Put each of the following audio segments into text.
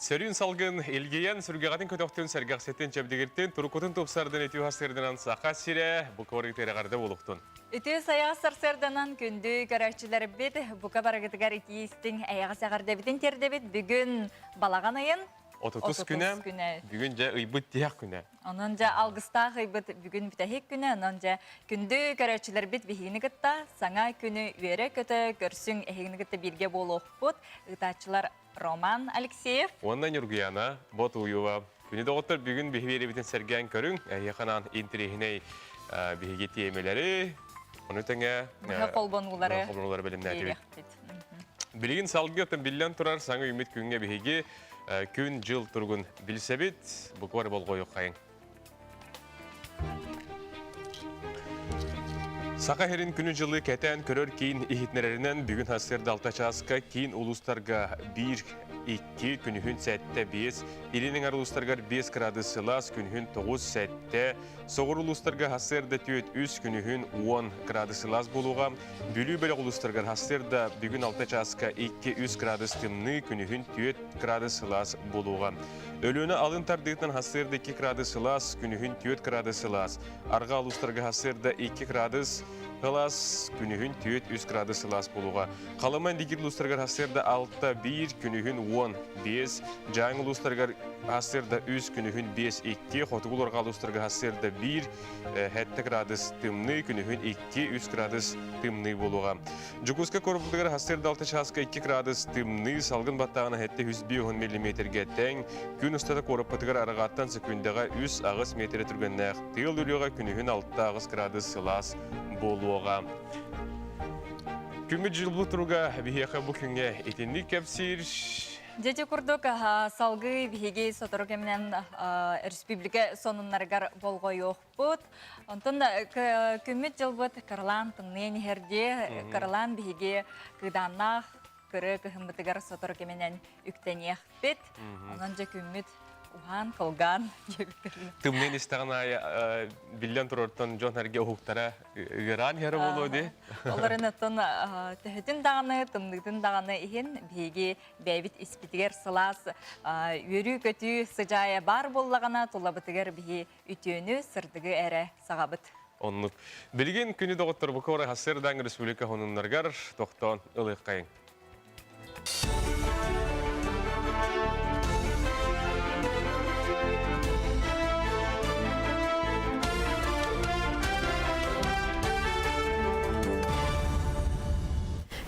Сөрүүн салгын илгийэн, сүргэҕитин көтөхтүн, сэргэхситин, чэбдигиртин, туруккутун тупсардын үтүө сырдынан Саха сирэ бу куорыытыгар эҕэрдэ буолуохтун. Үтүө сайаҕас сарсыарданан күндү көрөөччүлэрбит бука барыгытыгар итии истиҥ эйэҕэс эҕэрдэбитин тиэрдэбит. Бүгүн балаҕан ыйын 30 күнэ, бүгүн дьэ ыйбыт тиһэх күнэ. Онон дьэ алгыстаах ыйбыт бүгүн бүтэһик күнэ, онон дьэ күндү көрөөччүлэрбит биһигини кытта саҥа күнү үөрэ-көтө көрсүҥ, эһигини кытта бииргэ буолуохпут. Ыытааччылар Роман Алексеев. Уонна Ньургуяна Ботуева. Күнү доҕоттор бүгүн биһи биэрэбитин сэргээн көрүҥ. Эһиэхэ анаан интэриэһинэй биһиги тиэмэлэри, ону тэҥэ быһа холбонуулары холбонуулары бэлэмнээтибит. Билигин салгыы оттон биллэн турар саҥа үүммүт күҥҥэ биһиги күн-дьыл туругун билсэбит. Буквары болҕойуоххайыҥ. Саха сирин күнү-дьылы кэтээн көрөр киин иһитиннэрэринэн бүгүн сарсыарда 6 чааска киин улуустарга 1, 2, күнүһүн 7, 5, илин эҥэр улуустарыгар 5 градус сылаас, күнүһүн 9, 7, соҕуруу улуустарга сарсыарда 4, 3, күнүһүн 10 градус сылаас буолуоҕа. Бүлүү бөлөх улуустарыгар сарсыарда бүгүн 6 чааска 2, 3 градус тымныы, күнүһүн 4 градус сылаас буолуоҕа. Өлүөнэ алын тардыытынан сарсыарда 2 градус сылаас, күнүһүн 4 градус сылаас. Арҕаа улуустарга сарсыарда 2 градус сылаас, күнүһүн 4-3 градус сылаас буолуоҕа. Халыма Индигир улуустарыгар сарсыарда 6-1, күнүһүн 10-5, Дьааҥы улуустарыгар сарсыарда 3, күнүһүн 5-2, Хотугу Лорҕаа улуустарыгар сарсыарда 1, 7 градус тымныы, күнүһүн 2-3 градус тымныы буолуоҕа. Дьокуускай куораппытыгар сарсыарда 6 чааска 2 градус тымныы, салгын баттааҕына 750 миллиметргэ тэҥ. Күн устата куораппытыгар арҕааттан секундаҕа 3-8 метрэ түргэннээх тыал үрүөҕэ күнүһүн 6-8 градус сылаас буолуоҕа. Күммүт дьылбыт туруга биһиэхэ бу күҥҥэ итинник кэпсиир. Дьэ курдук салгыы биһиги сотору кэминэн республика сонуннарыгар болҕойуох Онтон күммүт-дьылбыт кыралаан тымныйан иһэр дии. Кыралаан биһиги кыыдааннаах кыры кыһыммытыгар сотору кэминэн үктэниэхпит. Онон дьэ күммүт уһаан, кылгаан диэбиттэрин. Тымныйан истэҕин аайы биллэн турартан дьон эргэ уһуктара ыараан иһэрэ буолуо дии. Олорун оттон төһөтүн даҕаны, тымныытын даҕаны иһин биһиги бэйэбит испитигэр сылаас үөрүү-көтүү сыдьаайа баар буоллаҕына тулабытыгар биһи үтүөнү, сырдыгы эрэ саҕабыт. Оннук. Билигин күнү доҕоттор бу куора Сырдаҥ республика хонуннарыгар тохтоон ылыаххайыҥ.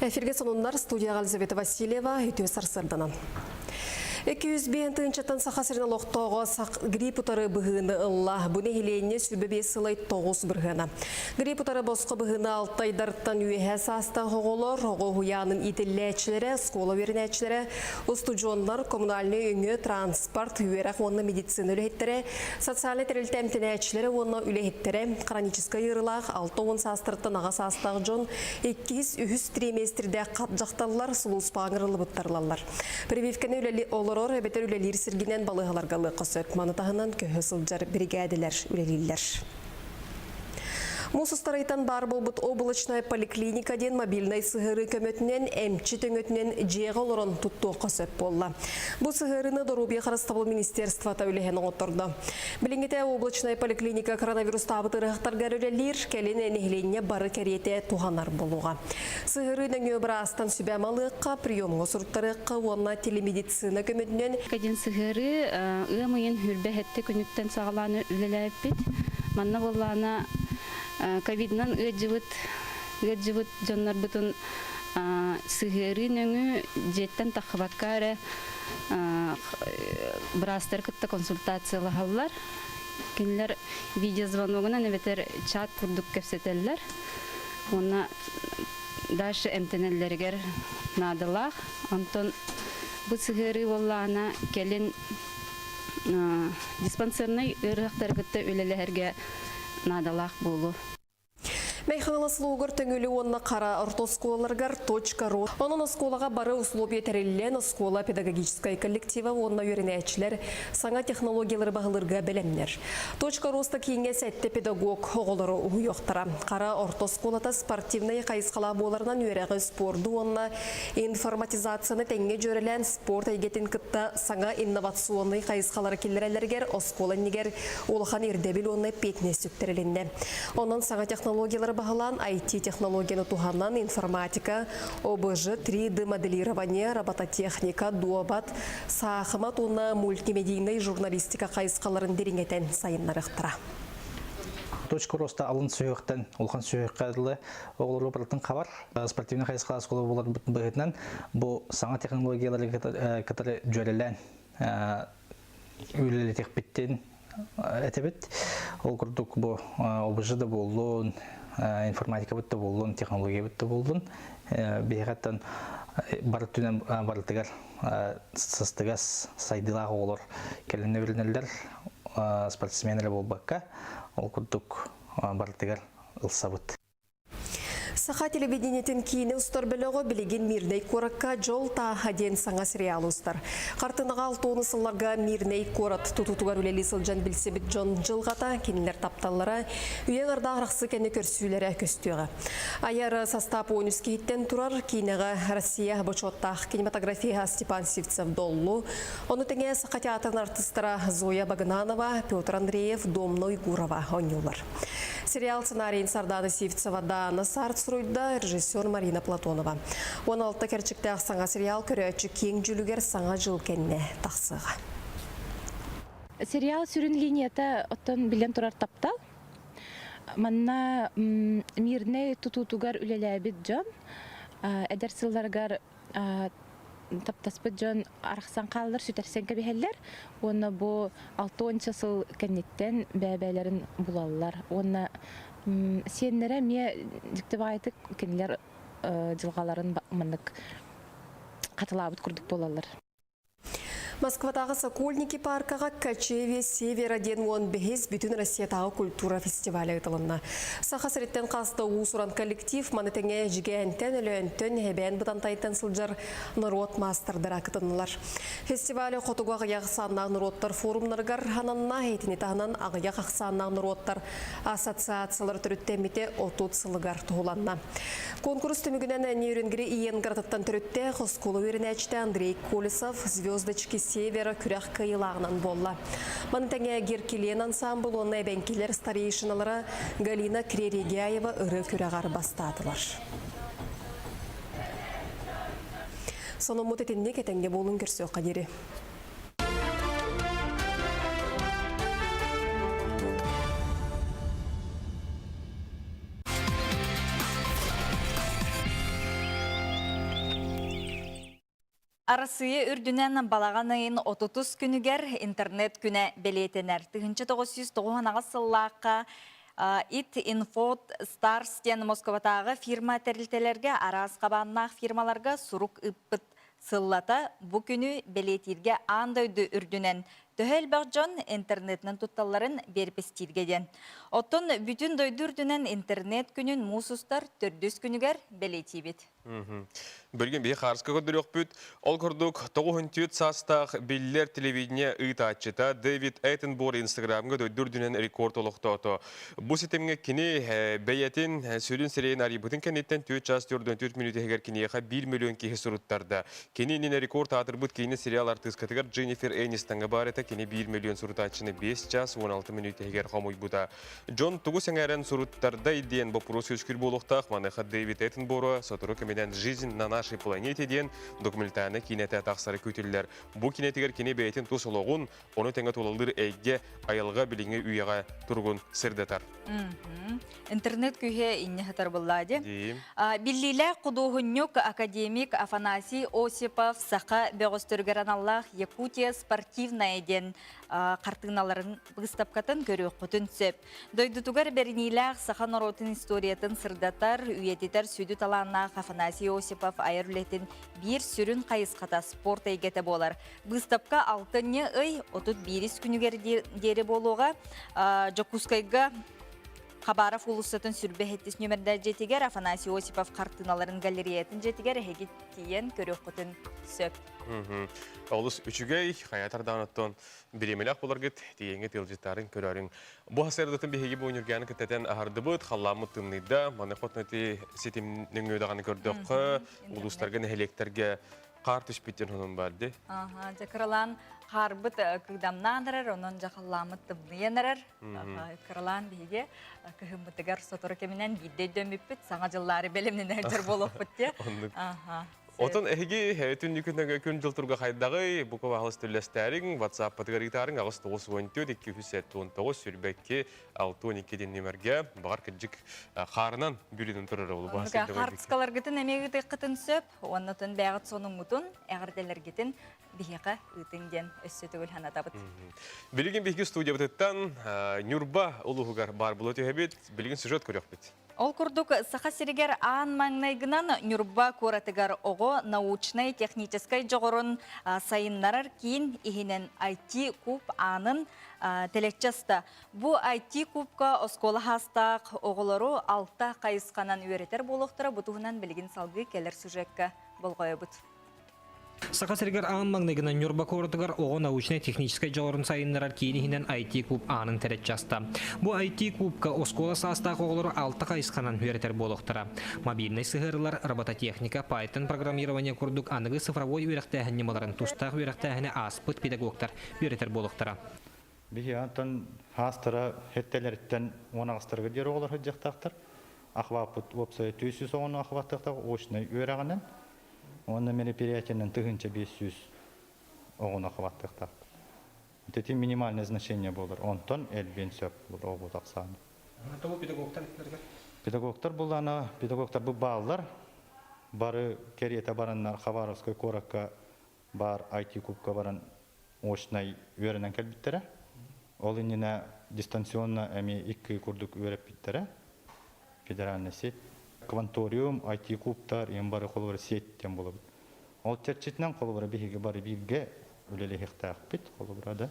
Эфирге сонуннар студияға Елизавета Васильева үтүө сарсырданан. 205 тыһыынчаттан Саха сирин олохтооҕо грипп утары быһыыны ылла. Бу нэһилиэнньэ 25 сылай 9 бырыһыана. Грипп утары босхо быһыыны алтайдартан үөһэ саастаах оҕолор, оҕо уһуйаанын иитиллээччилэрэ, оскуола үөрэнээччилэрэ, устудьуоннар, коммунальнай өҥө, транспорт, үөрэх уонна медицина үлэһиттэрэ, социальнай тэрилтэ эмтэнээччилэрэ уонна үлэһиттэрэ, хроническай ыарыылаах 60 саастарыттан аҕа саастаах дьон, иккис, үһүс триместрдээх хат дьахталлар сулууспаҕа ыҥырыллыбыттар ылаллар. Прививканы үлэли олорор эбэтэр үлэлиир сиргинэн балыыһаларга ылыахха сөп. Маны таһынан көһө сылдьар биригээдэлэр үлэлииллэр. Муус устарыйтан баар буолбут облачная поликлиника диэн мобильнай сыһыарыы көмөтүнэн эмчит өҥөтүнэн дьиэҕэ олорон туттуохха сөп буолла. Бу сыһыарыыны Доруобуйа харыстабыл министерствота үлэһэн оҥоттордо. Билиҥҥитэ облачная поликлиника коронавирустаабыт ыарыһахтарга үлэлиир, кэлин нэһилиэнньэ бары кэриэтэ туһанар буолуоҕа. Сыһыарыы нөҥүө быраастан сүбэ малыахха, приемҥа суруттарыахха уонна телемедицина көмөтүнэн Диэн сыһыарыы ыам ыйын хүрбэ сэттэ күнүттэн саҕалаан үлэлээбиппит. Манна буоллаҕына ковидынан ыалдьыбыт ыалдьыбыт дьоннорбутун сыһыарыы нөҥүө дьиэттэн таххыбакка эрэ быраастары кытта консультациялаһаллар. Кинилэр видеозвоногунан эбэтэр чат курдук кэпсэтэллэр. Уонна дальше эмтэнэллэригэр наадалаах. Онтон бу сыһыарыы буоллаҕына кэлин диспансернай ыарыһахтары кытта үлэлэһэргэ наадалаах буолуо. Хаҥалас улууһугар Төҥүлү уонна Хара орто оскуолаларыгар Точка ру. Онон оскуолаҕа бары условия тэриллэн, оскуола педагогическай коллектива уонна үөрэнээччилэр саҥа технологиялары баһылыырга бэлэмнэр. Точка роста кииҥҥэ сэттэ педагог оҕолору уһуйуохтара. Хара орто оскуолата спортивнай хайысхалаах буоларынан үөрэҕи, спорду уонна информатизацияны тэҥҥэ дьүөрэлээн спорт эйгэтин кытта саҥа инновационнай хайысхалары киллэрэллэригэр оскуола иннигэр улахан ирдэбил уонна эппиэтинэс сүктэрилиннэ. Онон саҥа технологиялары баһылаан IT-технологияны туһанан информатика, ОБЖ, 3D моделирование, робототехника, дуобат, саахымат уонна мультимедийнай журналистика хайысхаларын дириҥэтэн сайыннарыахтара. Точка роста алын сүһүөхтэн улахан сүһүөххэ дылы оҕолору барытын хабар. Спортивный хайысхалаах оскуола буоларбыт быһыытынан бу саҥа технологиялары кытары дьүөрэлээн үлэлэтиэхпиттин этэбит. Ол курдук бу ОБЖ да буоллун, информатикабыт да буоллун, технологиябыт да буоллун, биһиэхэттэн бары түнэн барытыгар сыстыгас сайдыылаах оҕолор кэлэн үөрэнэллэр, спортсмен эрэ буолбакка, ол курдук барытыгар ылсабыт. Саха телевидениетин киинэ устар бөлөҕө билигин Мирнэй куоракка Дьол тааһа диэн саҥа сериал устар. Хартынаҕа алтуону сылларга Мирнэй куорат тутуутугар үлэлии сылдьан билсибит дьон дьылҕата, кинилэр тапталлара, үйэ аҥардаах арахсыы кэннэ көрсүүлэрэ көстүөҕэ. Айар састаап 13 киһиттэн турар киинэҕэ Россия бочуоттаах кинематографиһа Степан Сивцев-Доллу, ону тэҥэ Саха театрын артыыстара Зоя Багынанова, Петр Андреев, Домна Уйгурова оонньууллар. Сериал сценарийын Сардана Сивцева Даана Сарт суруйда, режиссер Марина Платонова. 16 кэрчиктээх саҥа сериал көрөөччү киэҥ дьүлүгэр саҥа дьыл кэннэ тахсыаҕа. Сериал сүрүн линията оттон биллэн турар таптал. Манна мирнэй тутуутугар үлэлээбит дьон эдэр сылларыгар таптаспыт дьон арахсан хааллар, сүтэрсэн кэбиһэллэр уонна бу 60 сыл кэнниттэн бэйэ-бэйэлэрин булаллар уонна сиэннэрэ эмиэ дьикти баҕайытык кинилэр дьылҕаларын маннык хатылаабыт курдук буолаллар. Москватааҕы Сокольники паркаҕа Кочевье Севера диэн уон бэһис бүтүн Россиятааҕы культура фестиваля ыытылынна. Саха сириттэн хаста уус-уран коллектив маны тэҥэ Эдьигээнтэн, Өлөөнтөн, Эбээн Бытантайтан сылдьар норуот маастардара кытыннылар. Фестиваль хотугу аҕыйах ахсааннаах норуоттар форумнарыгар ананна, итини таһынан аҕыйах ахсааннаах норуоттар ассоциациялар төрүттэммитэ 30 сылыгар туһуланна. Конкурс түмүгүнэн Нерюнгри Иенгратыттан төрүттээх оскуола үөрэнээччитэ Андрей Колесов «Звездочки Севера» күрэх кыайыылааҕынан буолла. Маны тэҥэ Геркилен ансаамбыл уонна эбэҥкилэр старейшиналара Галина Кререгяева ырыа күрэҕэр бастаатылар. Сонуммут итинник этэҥҥэ буолун көрсүөххэ диэри. Арассыыйа үрдүнэн балаҕан ыйын 30 күнүгэр интернет күнэ бэлиэтэнэр. 1998 сыллаахха It Info Stars диэн Москватааҕы фирма тэрилтэлэргэ араас хабааннаах фирмаларга сурук ыыппыт Сыллата бу күнү бэлиэтииргэ аан дойду үрдүнэн төһө элбэх дьон интернетинэн тутталларын биэрпэстииргэ диэн. Оттон бүтүн дойду үрдүнэн интернет күнүн муус устар төрдүс күнүгэр бэлиэтиибит. Билигин биһи хаарыска көрдөрүөхпүт. Ол курдук, 94 саастаах биллэр телевидение ыытааччыта Дэвид Эттенбор Инстаграмҥа дойду үрдүнэн рекорд олохтоото. Бу ситимҥэ кини бэйэтин сүрүн сирэйин арыйбытын кэнниттэн 4 час 44 мүнүүтэ иһигэр киниэхэ 1 миллион киһи суруттарда. Кини иннинэ рекорд аатырбыт киинэ сериал артыыскатыгар Дженнифер Энистонҥа баар этэ. Кини 1 миллион сурутааччыны 5 час 16 мүнүүтэ иһигэр хомуйбута. Дьон тугу сэҥээрэн суруттардай диэн боппуруос үөскүүр буолуохтаах. Маныаха Дэвид Эттенборо сотору кэминэн «Жизнь на нашей планете» диэн документальнай киинэтэ тахсара күүтүллэр. Бу киинэтигэр кини бэйэтин тус олоҕун, Ону тэҥэ тулалыыр эйгэ айылҕа билиҥҥи үйэҕэ туругун сырдатар. Интернет күүһэ инньэ сытар буоллаа дии. Биллиилээх худуоһунньук, академик Афанасий Осипов саха бөҕөстөрүгэр аналлаах Якутия спортивная диэн хартыыналарын быыстапкатын көрүөххүтүн сөп. Дойдутугар бэриниилээх саха норуотун историятын сырдатар, үйэтитэр сүдү талааннаах Афанасий Осипов айар үлэтин биир сүрүн хайысхата спорт эйгэтэ буолар. Быыстапка алтынньы ый 31 күнүгэр диэри буолуоҕа. Дьокуускайга Хабаров уулуссатын сүрбэ хэттис нүмердээх дьиэтигэр Афанасий Осипов хартыыналарын галереятын дьиэтигэр эһиги тиийэн көрүөххүтүн сөп. Олус үчүгэй, хайатар даҕаны оттон бириэмэлээх буоларгыт, тиийэҥҥит ыалдьыттарын көрөрүҥ. Бу сарсыардатын биһиги бу Ньурганы кытта аһардыбыт, халлааммыт тымныйда, маны хотнути ситим нөҥүө даҕаны көрдөххө, улуустарга, нэһилиэктэргэ хаар түспүт диэн сонун баар дии. Аха, дьэ кыралаан хаарбыт кыыдамнаан эрэр, онон дьэ халлааммыт тымныйан эрэр. Кыралаан биһиги кыһыммытыгар сотору кэминэн биирдэ өйдөммүппүт, саҥа дьыллаары бэлэмнэнэ сылдьар буолуохпут диye. Оннук. Отон эһиги түннүкүннэгэ күн дьыл турга хайдаҕый, бу кыбаһалыс түллэстээриҥ, WhatsApp-пытыгар ыытаарыҥ 8 94 279 22 62 диэн нүмергэ баҕар кырдьык хаарынан бүрүнэн турар ол Хартыскаларгытын эмиэ ыытыаххытын сөп, уоннатын бэйэҕит сонуҥҥутун, эҕэрдэлэргитин биһиэхэ ыытыҥ диэн өссө төгүл санатабыт. Билигин биһиги студиябытыттан Ньурба улууһугар баар була түһэбит. Билигин сюжет көрүөхпүт. Ол курдук, Саха сиригэр аан маҥнайгынан Ньурба куоратыгар оҕо научнай-техническай дьоҕурун сайыннарар киин иһинэн IT-куб аанын тэлэччи аста. Бу IT-кубка оскуола хаастаах оҕолору алта хайысханан үөрэтэр буолуохтара. Бу туһунан билигин салгыы кэлэр сюжекка болҕойобут. Саха сиригэр аан маҥнайгынан Ньурба куоратыгар оҕо научнай-техническэй дьоҕурун сайыннарар киин иһинэн IT-куб аанын тэлэччи аста. Бу IT-кубка оскуола саастаах оҕолору алта хайысханан үөрэтэр буолуохтара. Мобильнай сыһыарылар, робототехника, Python программирование курдук аныгы цифровой үөрэхтээһин ньымаларын тустаах үөрэхтээһини ааспыт педагогтар үөрэтэр буолуохтара. Биһи онтон хаастара хэттэлэриттэн уон аҕыстарга диэри оҕолор сылдьыахтаахтар. Ахваппыт уопсайа 400 оҕону ахваттыахтаах очнай үөрэҕинэн Уонна мероприятиенан 1500 оҕону хабаттыахтаахпыт. Ити минимальное значение буолар. Онтон элбиэн сөп оҕо тахсааны. Тобу педагогтар этилэргэр? Педагогтар буллаана, педагогтар бу бааллар. Бары кэриэтэ бараннар Хабаровскай куоракка баар IT-кубка баран очнай үөрэнэн кэлбиттэрэ. Ол иннинэ дистанционно эмиэ икки курдук үөрэппиттэрэ. Федеральная сеть. Кванториум, IT-кубтар, ийэм бары холобура сеть диэн буолабыт. Ол чэрчитинэн холобура биһиги бары бииргэ үлэлэһиэхтээхпит. Холобура да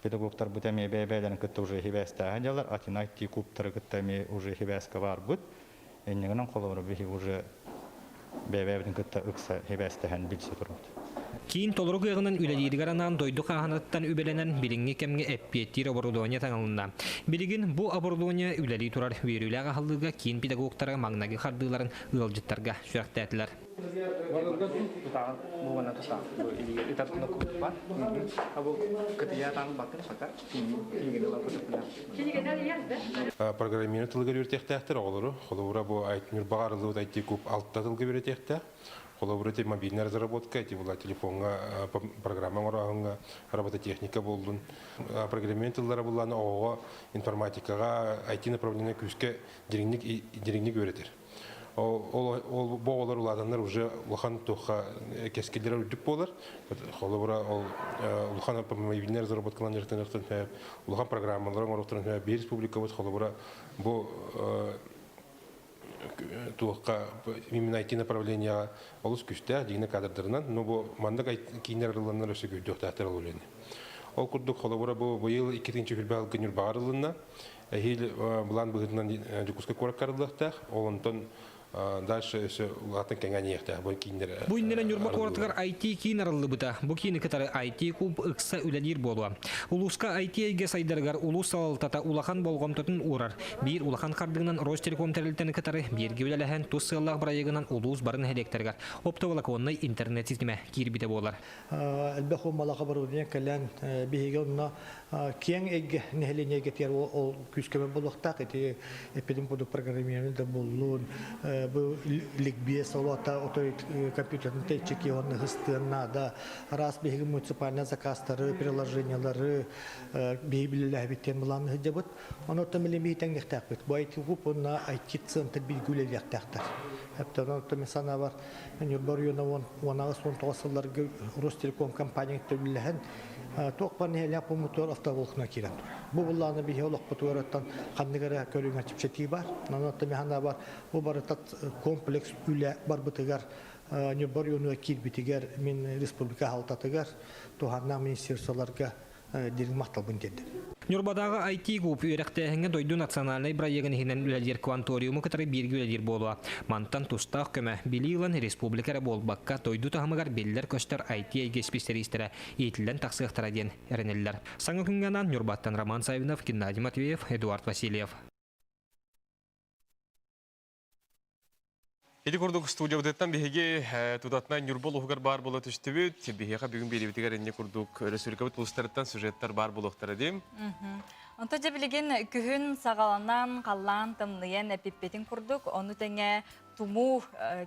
педагогтарбыт эмиэ бэйэ-бэйэлэрин кытта уже хибээстээһин дьалар, атын IT-кубтары кытта эмиэ уже хибээскэ баарбыт. Иннигинэн холобура биһиги уже бэйэ-бэйэбитин кытта ыкса хибээстэһэн билсэ турабыт. Киин толору кыаҕынан үлэлииригэр анаан дойду хааһынаттан үбэлэнэн билиҥҥи кэмҥэ эппиэттиир оборудование таҥылынна. Билигин бу оборудование үлэлии турар үөрүүлээх аһыллыыга киин педагогтара маҥнайгы хардыыларын ыалдьыттарга сүрэхтээтилэр. Программирование тылыгар үөрэтиэхтээхтэр оҕолору. Холобура, бу Ньурбаҕа арыллыбыт IT-куб алта тылга үөрэтиэхтээх. Холобура, ити мобильная разработка, ити була телефоҥҥа программа оҥорооһуҥҥа робототехника буоллун. Программирование тыллара буллааны оҕоҕо информатикаҕа IT направление күүскэ дириҥник дириҥник үөрэтэр. Ол ол бу оҕолор улаатаннар уже улахан туохха кэскиллэрэ үрдүк буолар. Холобура, ол улахан мобильная разработкалан дьарыктаныахтан улахан программалары оҥоруохтарын биир республикабыт холобура бу туохха именно IT направлениеҕа олус күүстээх дьиҥэ кадрдарынан, но бу маннык кииннэр арылланнар өссө күүрдүөхтээхтэр ол үлэни. Ол курдук холобура бу быйыл иккитинчи хүрбэ Ньурбаҕа арыллынна. Эһиил былаан быһыытынан Дьокуускай куоракка арыллыахтаах. Ол онтон дальше өссө улаатан кэҥээн иһиэхтээх бу кииннэр Бу иннинэ Ньурба куоратыгар IT-киин арыллыбыта. Бу киини кытары IT-куб ыкса үлэлиир буолуо. Улууска IT эйгэ сайдарыгар улуус салалтата улахан болҕомтотун уурар. Биир улахан хардыынан Ростелеком тэрилтэни кытары бииргэ үлэлэһэн тус сыаллаах бырайыагынан улуус бары нэһилиэктэригэр оптоволоконнай интернет ситимэ киирбитэ буолар. Элбэх уомалаах оборудование кэлэн биһиги онно киэҥ эйгэ нэһилиэнньэ эйгэтигэр ол күүскэ буолуохтаах ити эппитим курдук программирование да буоллун бу ликбез олота отой компьютерын тэйчики уонна хыстыан наада араас биһиги муниципальный заказтары приложениялары биһи билэлээбиттэн былаан сылдьабыт онон билими тэҥниэхтээхпит бу IT куб уонна IT центр бииргэ үлэлиэхтээхтэр Эптэн онтон мин санаабар Ньурба оройуона 18-19 сылларга Ростелеком компания үлэлэһэн туох бар нэһилиэк пуммутугар автоволокно киирэн турар. Бу буллааны биһи олохпутугар оттон ханнык эрэ көрүҥэ чэпчэтии бар. Онон мин бар бу барыта комплекс үлэ барбытыгар Ньурба оройуонугар киирбитигэр мин республика аһалтатыгар туһааннаах министерстволарга. дириҥ махталбын тиэрдэбин. Ньурбатааҕы IT-гуп үөрэхтээһиҥҥэ дойду национальнай бырайыагын иһинэн үлэлиир кванториуму кытары бииргэ үлэлиир буолуо. Мантан тустаах көмө, билии ылан республика эрэ буолбакка, дойду таһымыгар биллэр-көстөр IT-эйгэ исписэлиистэрэ иитиллэн тахсыахтара диэн эрэнэллэр. Саҥа күҥҥэ анаан Ньурбаттан Роман Саввинов, Геннадий Матвеев, Эдуард Васильев. Ити курдук студиябытыттан биһиги тутатына Ньурба улууһугар баар буола түстүбүт. Биһиэхэ бүгүн биэриибитигэр инньэ курдук өрөспүүбүлүкэбит улуустарыттан сюжеттар баар буолуохтара дим. Онто дьэ билигин күһүн саҕаланан, халлаан тымныйан эпиппитин курдук, ону тэҥэ тумуу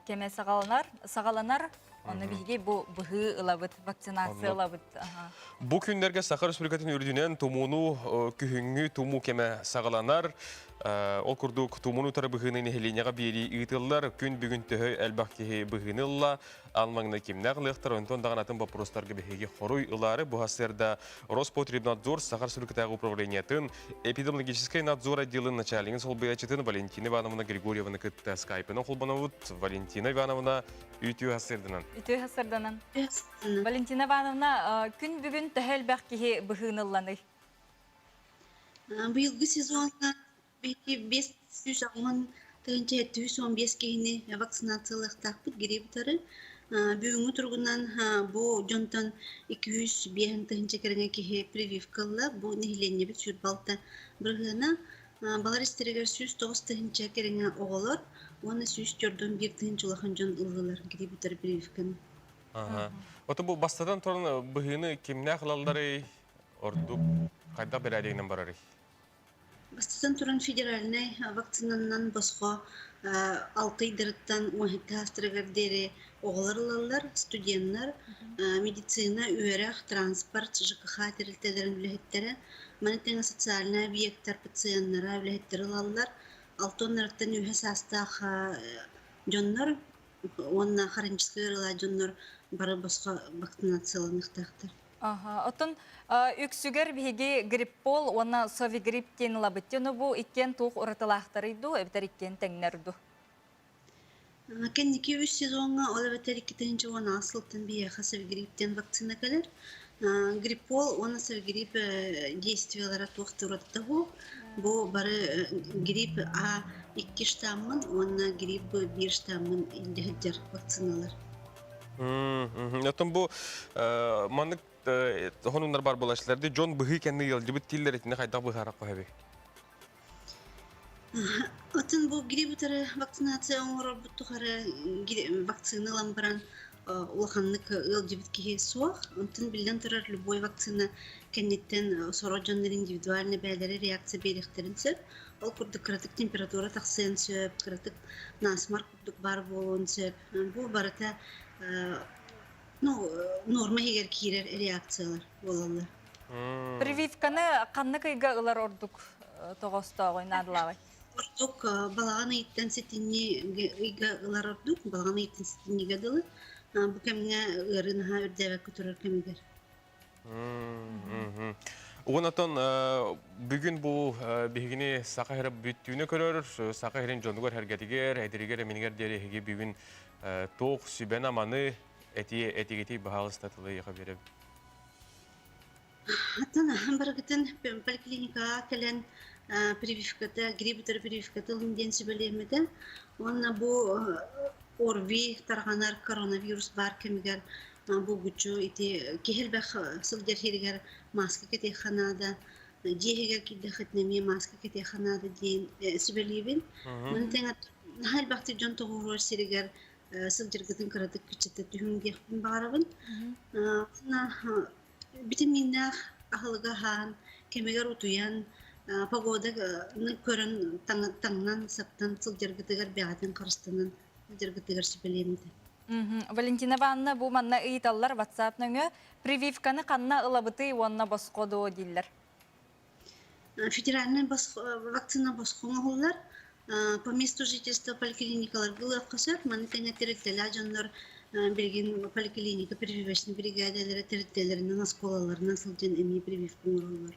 кэмэ саҕаланар, саҕаланар. Онно биһиги бу быһыы ылабыт, вакцинация ылабыт. Бу күннэргэ Саха Республикатын үрдүнэн тумууну күһүҥҥү тумуу кэмэ саҕаланар. Ол курдук тумууну утары быһыыны нэһилиэнньэҕэ биэрии ыытыллар. Күн бүгүн төһө элбэх киһи быһыыны ылла, аан маҥнай кимнээх ылыахтар, онтон даҕаны атын боппуруостарга биһиги хоруй ылаары бу сарсыарда Роспотребнадзор Саха Республикатааҕы управлениетын эпидемиологическай надзор отделын начальнигын солбуйааччытын Валентина Ивановна Григорьеваны кытта скайпынан холбонобут. Валентина Ивановна, үтүө сарсыарданан. Үтүө сарсыарданан. Валентина Ивановна, күн бүгүн төһө элбэх киһи быһыынылланый? Быйылгы сезоҥҥа биһиги 580 715 киһини вакцинациялыахтаахпыт грипп утары. Бүгүҥҥү туругунан бу дьонтон 205 тыһыынча кэриҥэ киһи прививка ылла. Бу нэһилиэнньэбит 26 бырыһыана. Балар истэригэр 109 тыһыынча кэриҥэ оҕолор уонна 141 тыһыынча улахан дьон ыллылар грипп утары прививканы. Ото бу бастатан туран быһыыны кимнээх ылалларый? Ордук хайдах бэрээдэгинэн барарый? Бастатан туран федеральнай вакцинанан босхо алты ыйдарыттан уон таастарыгар диэри оҕолор ылаллар, студеннар, медицина, үөрэх, транспорт, ЖКХ тэрилтэлэрин үлэһиттэрэ, маны тэҥэ социальнай объектар пациеннара үлэһиттэр ылаллар. Алтоннарыттан үһэ саастаах дьоннор уонна хроническай ыарыылаах дьоннор бары босхо вакцинацияланыахтаахтар. Аха, оттон үксүгэр биһиги гриппол уонна совигрипп диэн ылабыт. Ону бу иккиэн туох уратылаахтарый дуу, эбэтэр иккиэн тэҥнэр дуу? Кэнники үс сезоҥҥа, ол эбэтэр 2016 сылтан биһиэхэ совигрипп диэн вакцина кэлэр. Гриппол уонна совигрипп действиелара туох да уратыта суох. Бу бары грипп А икки штаммын уонна грипп Б биир штаммын илдьэ сылдьар вакциналар. Оттон бу маннык хонуннар бар буолааччылар дьон быһыы кэннэ ыалдьыбыт дииллэр итини хайдах быһаарар хоһоби? Атын бу грипп утары вакцинация оҥорорбут тухары вакцина ылан баран улаханнык ыалдьыбыт киһи суох. Онтон биллэн турар любой вакцина кэнниттэн сорох дьоннор индивидуальный бэйэлэрэ реакция биэриэхтэрин сөп. Ол курдук кыратык температура тахсыан сөп, кыратык насморк курдук баар буолуон сөп. Бу барыта ну, норма иһигэр киирэр реакциялар буолаллар. Прививканы ханнык ыйга ылар ордук тоҕоостооҕуй наадалаабай? Ордук балаҕан ыйыттан сэтинньи ыйга ылар ордук, балаҕан ыйыттан сэтинньигэ дылы. Бу кэмҥэ ыарыы наһаа үрдээбэккэ турар кэмигэр. Уонатон бүгүн бу биһигини Саха сирэ бүттүүнэ көрөр, Саха сирин дьонугар сэргэтигэр, эдэригэр эминигэр диэри эһиги бүгүн туох сүбэн-аманы этии этигитий баһаалыста тылы биэрэбин. Атын барыгытын поликлиникаҕа кэлэн прививката, грипп утары прививката ылын диэн сүбэлиэммитэ. Уонна бу ОРВИ тарҕанар коронавирус баар кэмигэр булгуччу ити киһи элбэх сылдьар сиригэр мааска кэтиэххэ наада, дьиэ иһигэр киирдэххитинэ эмиэ мааска кэтиэххэ наада диэн сүбэлиибин. Маны тэҥэ наһаа элбэхтик дьон тоҕуоруор сиригэр сылдьаргытын кыратык кыччата түһүҥ диэхпин баҕарабын. Уонна битэмииннээх аһылыгы аһаан, кэмигэр утуйан, погоданы көрөн таҥнан, саптан сылдьаргытыгар бэҕэтин харыстанан сылдьаргытыгар сүбэлиэм этэ. Валентина Ивановна бу манна ыйыталлар WhatsApp нөҥүө прививканы ханна ылабытый уонна босхо дуо дииллэр. Федеральнай вакцина босхо оҥоһуллар. По месту жительства поликлиникаларга ылыахха сөп. Маны тэҥэ тэрилтэлээх дьоннор билигин поликлиника прививочный бригадалара тэрилтэлэринэн, оскуолаларынан сылдьан эмиэ прививка оҥороллор.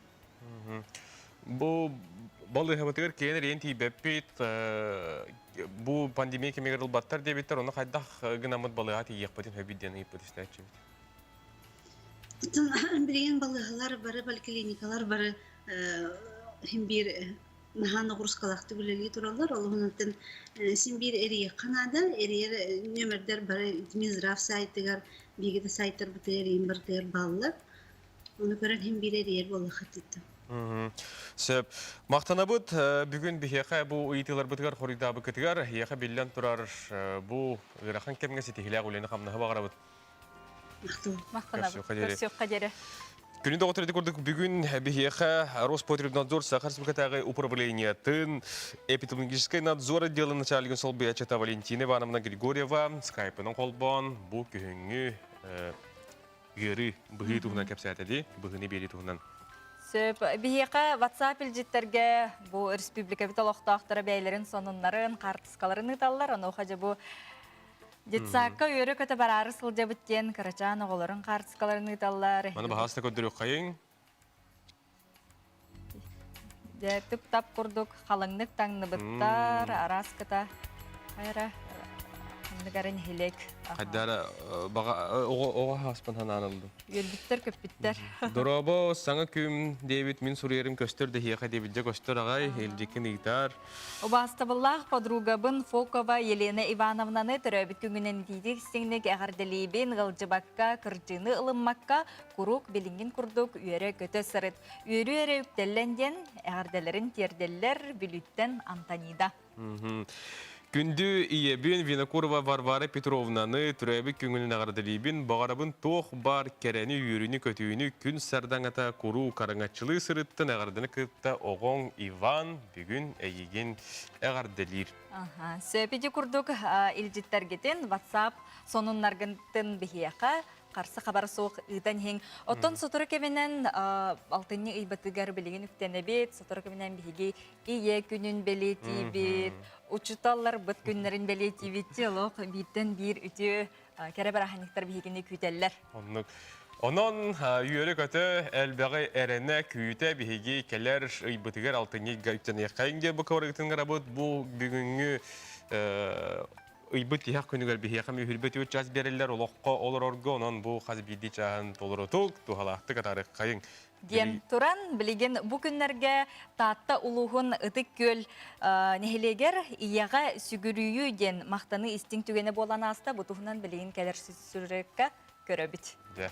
Бу балыыһабытыгар киэн эриэн тиийбэппит, бу пандемия кэмигэр ылбаттар диэбиттэр, ону хайдах гынаммыт балыыһа тиийиэхпитин сөбүй диэн ыйыппыт истээччибит. Билигин балыыһалар бары поликлиникалар бары син биир наһаа ноҕуруускалаахтык үлэлии тураллар. Ол иһин син биир эрийиэххэ наада. Эрийэр нүөмэрдэр бары Минздрав сайтыгар, биһиги да сайтарбытыгар эрийин барытыгар бааллар. Ону көрөн син биир эрийэр буоллахха Сөп. Махтанабыт бүгүн биһиэхэ бу ыйытыыларбытыгар хоруйдаабыккытыгар, эһиэхэ биллэн турар бу ыарахан кэмҥэ ситиһиилээх үлэни-хамнаһы баҕарабыт. Махтанабыт. Көрсүөххэ диэри. Күнү доҕоттор ити курдук бүгүн биһиэхэ Роспотребнадзор Саха Республикатааҕы управлениетын эпидемиологическай надзор отделын начальнигын солбуйааччыта Валентина Ивановна Григорьева скайпынан холбоон бу күһүҥҥү ыарыы быһыы туһунан кэпсээтэ дии, быһыыны биэрии туһунан. Сөп. Биһиэхэ WhatsApp илдьиттэргэ бу республикабыт олохтоохторо бэйэлэрин сонуннарын, хаартыскаларын ыыталлар. Онуоха дьэ бу детсадка үөрэ-көтө бараары сылдьабыт диэн кырачаан оҕолорун хаартыскаларын ыыталлар. Маны баһаалыста көрдөрүөххэйиҥ. Дьэ, тып-тап курдук халыҥнык таҥныбыттар, араас кыта. Хайра, ханнык эрэ нэһилиэк. Хайдара баҕа оҕо оҕо хааспын ханаан ылдым. Үөрбүттэр, көппүттэр. Дорообо, саҥа күм диэбит мин суруйарым көстөр дэһиэхэ диэбит дьэ көстөр аҕай, илдьиккин ыытаар. Убаастабыллаах подругабын Фокова Елена Ивановнаны төрөөбүт күҥүнэн итиитик истиҥник эҕэрдэлиибин, ыалдьыбакка, кырдьыыны ылыммакка, куруук билиҥҥин курдук үөрэ-көтө сырыт. Үөрүү эрэ үктэллэн диэн эҕэрдэлэрин тиэрдэллэр Бүлүүттэн Антонида. Күндү ийэбин Винокурова Варвара Петровнаны төрөөбүт күҥүнэн эҕэрдэлиибин. Баҕарабын туох баар кэрэни, үөрүүнү-көтүүнү күн сардаҥата куруук араҥаччылыы сырыттын эҕэрдэни кытта оҕоҥ Иван бүгүн эйигин эҕэрдэлиир. Сөп ити курдук илдьиттэргитин WhatsApp сонуннаргытын биһиэхэ харса хабара суох ыытан иһиҥ. Оттон сотору кэминэн алтынньы ыйбатыгар билигин үктэнэбит, сотору кэминэн биһиги ийэ күнүн бэлиэтиибит, учууталларбыт күннэрин бэлиэтиибит. Олох бииртэн биир үтүө кэрэ бырааһынньыктар биһигини күүтэллэр. Оннук. Онон үөрэ-көтө, элбэҕи эрэнэ, күүтэ биһиги кэлэр ыйбытыгар алтынньы ыйга үктэниэххэйиҥ диэн бу кыбарыгытын гынабыт. Бу бүгүҥҥү ыйбыт тиһэх күнүгэр биһиэхэ мүһүрбэт үт час биэрэллэр олоххо олорорго, онон бу хас биирдии чааһын толорутук, туһалаахтык атаарыаххайыҥ. Диэн туран, билигин бу күннэргэ Таатта улууһун Ытык Күөл нэһилиэгэр Ийэҕэ сүгүрүйүү диэн махтаныы истиҥ түгэнэ буолан ааста. Бу туһунан билигин кэлэр сюжекка көрөбүт. Дьэ.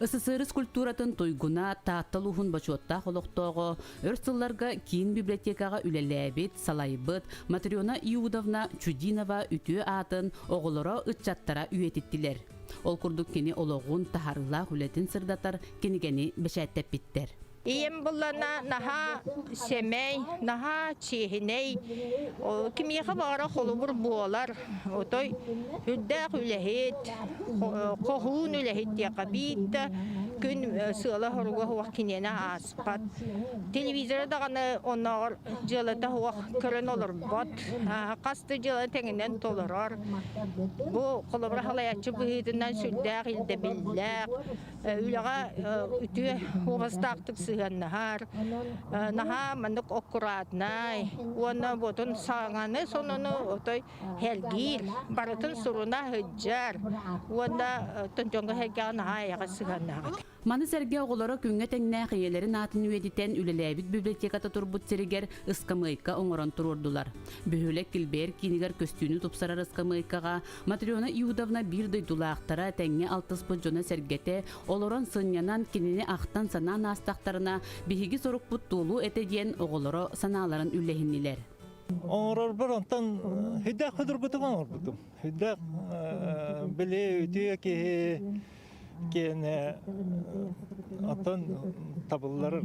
СССР культуратын туйгуна, Таатта улууһун бочуоттаах олохтооҕо, өр сылларга киин библиотекаҕа үлэлээбит, салайбыт Матрена Иудовна Чудинова үтүө аатын оҕолоро, ыччаттара үйэтиттилэр. Ол курдук кини олоҕун, таһаарыылаах үлэтин сырдатар кинигэни бэчээттэппиттэр. Ийэм буллана наһаа сэмэй, наһаа чиэһинэй, кимиэхэ баҕара холобур буолар, отой үрдээх үлэһит, хоһуун үлэһит диэххэ биир да күн сыала-соруга суох киниэнэ ааспат. Телевизоры даҕаны оннооҕор дьыалата суох көрөн олорбот, хас да дьыала тэҥинэн толорор. Бу холобура халайааччы быһыытынан сүрдээх ирдэбиллээх, үлэҕэ үтүө уобастаахтык сыһыаннаһар, наһаа маннык аккуратнай уонна буотун саҥаны сонуну отой сэргиир, барытын суруна сылдьар уонна дьоҥҥо-сэргэҕэ наһаа эйэҕэс сыһыаннаах. Маны сэргэ оҕолоро күҥҥэ тэҥнээх ийэлэрин аатын үйэтитэн үлэлээбит библиотеката турбут сиригэр ыскамыайка оҥорон туруордулар. Бөһүөлэк килбэйэр киинигэр көстүүнү тупсарар ыскамыайкаҕа Матрена Иудовна биир дойдулаахтара тэҥҥэ алтыспыт дьоно-сэргэтэ олорон сынньанан кинини ахтан-санаан аастахтарына биһиги сорукпут туолуо этэ диэн оҕолоро санааларын үллэһиннилэр. Оҥорорбор онтон сүрдээх судургутук оҥорбутум. Сүрдээх били үтүө киһи киэнэ оттон табыллар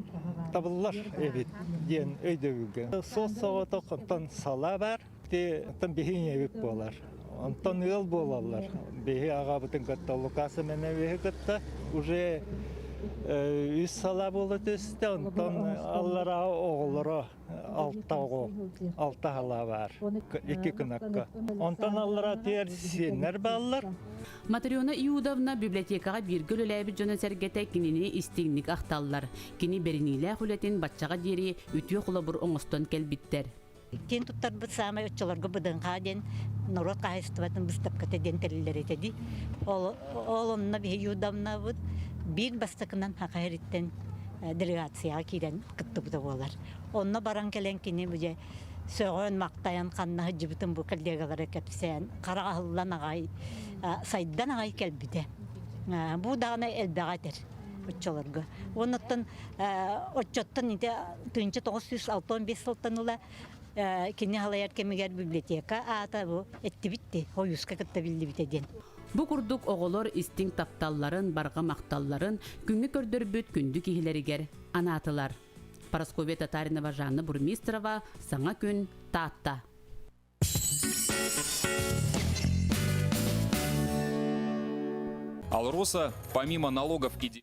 табыллар эбит диэн өйдөбүлгэ. Суос-соҕотох онтон салаа баар. Ити оттон биһи ийэбит буолар. Онтон ыал буолаллар. Биһи аҕабытын кытта Лука Семеновиһы кытта уже үс салаа буола түстэ. Онтон аллараа оҕолоро алта оҕо, алта халаа баар. Икки кынакка. Онтон аллараа тиэр сиэннэр бааллар. Матрена Иудовна библиотекаҕа бииргэ үлэлээбит дьоно-сэргэтэ кинини истиҥник ахталлар. Кини бэриниилээх үлэтин баччаҕа диэри үтүө холобур оҥостон кэлбиттэр. Киэн туттарбыт саамай оччолорго БДНХ диэн норуот хаһаайыстыбатын быыстапката диэн тэриллэр этэ дии. Ол, ол онно биһиги удамнабыт биир бастакынан Саха сириттэн делегацияҕа киирэн кыттыбыта буолар. Онно баран кэлэн кини бу дьэ сөҕөн, махтайан ханна сылдьыбытын бу коллегалара кэпсээн, хара аһыллан аҕай, сайдан аҕай кэлбитэ. Бу даҕаны элбэҕи этэр оччолорго. Уоннаттан оччоттон ити 1965 сылтан ыла кини халайар кэмигэр библиотека аата бу эттибит Хойууска кытта биллибитэ диэн. Бу курдук оҕолор истиҥ тапталларын, барҕа махталларын күҥҥэ көрдөрбүт күндү киһилэригэр анаатылар. Парасковья Татаринова, Жанна Бурмистрова, Саҥа күн, Таатта. Алроса, помимо налогов и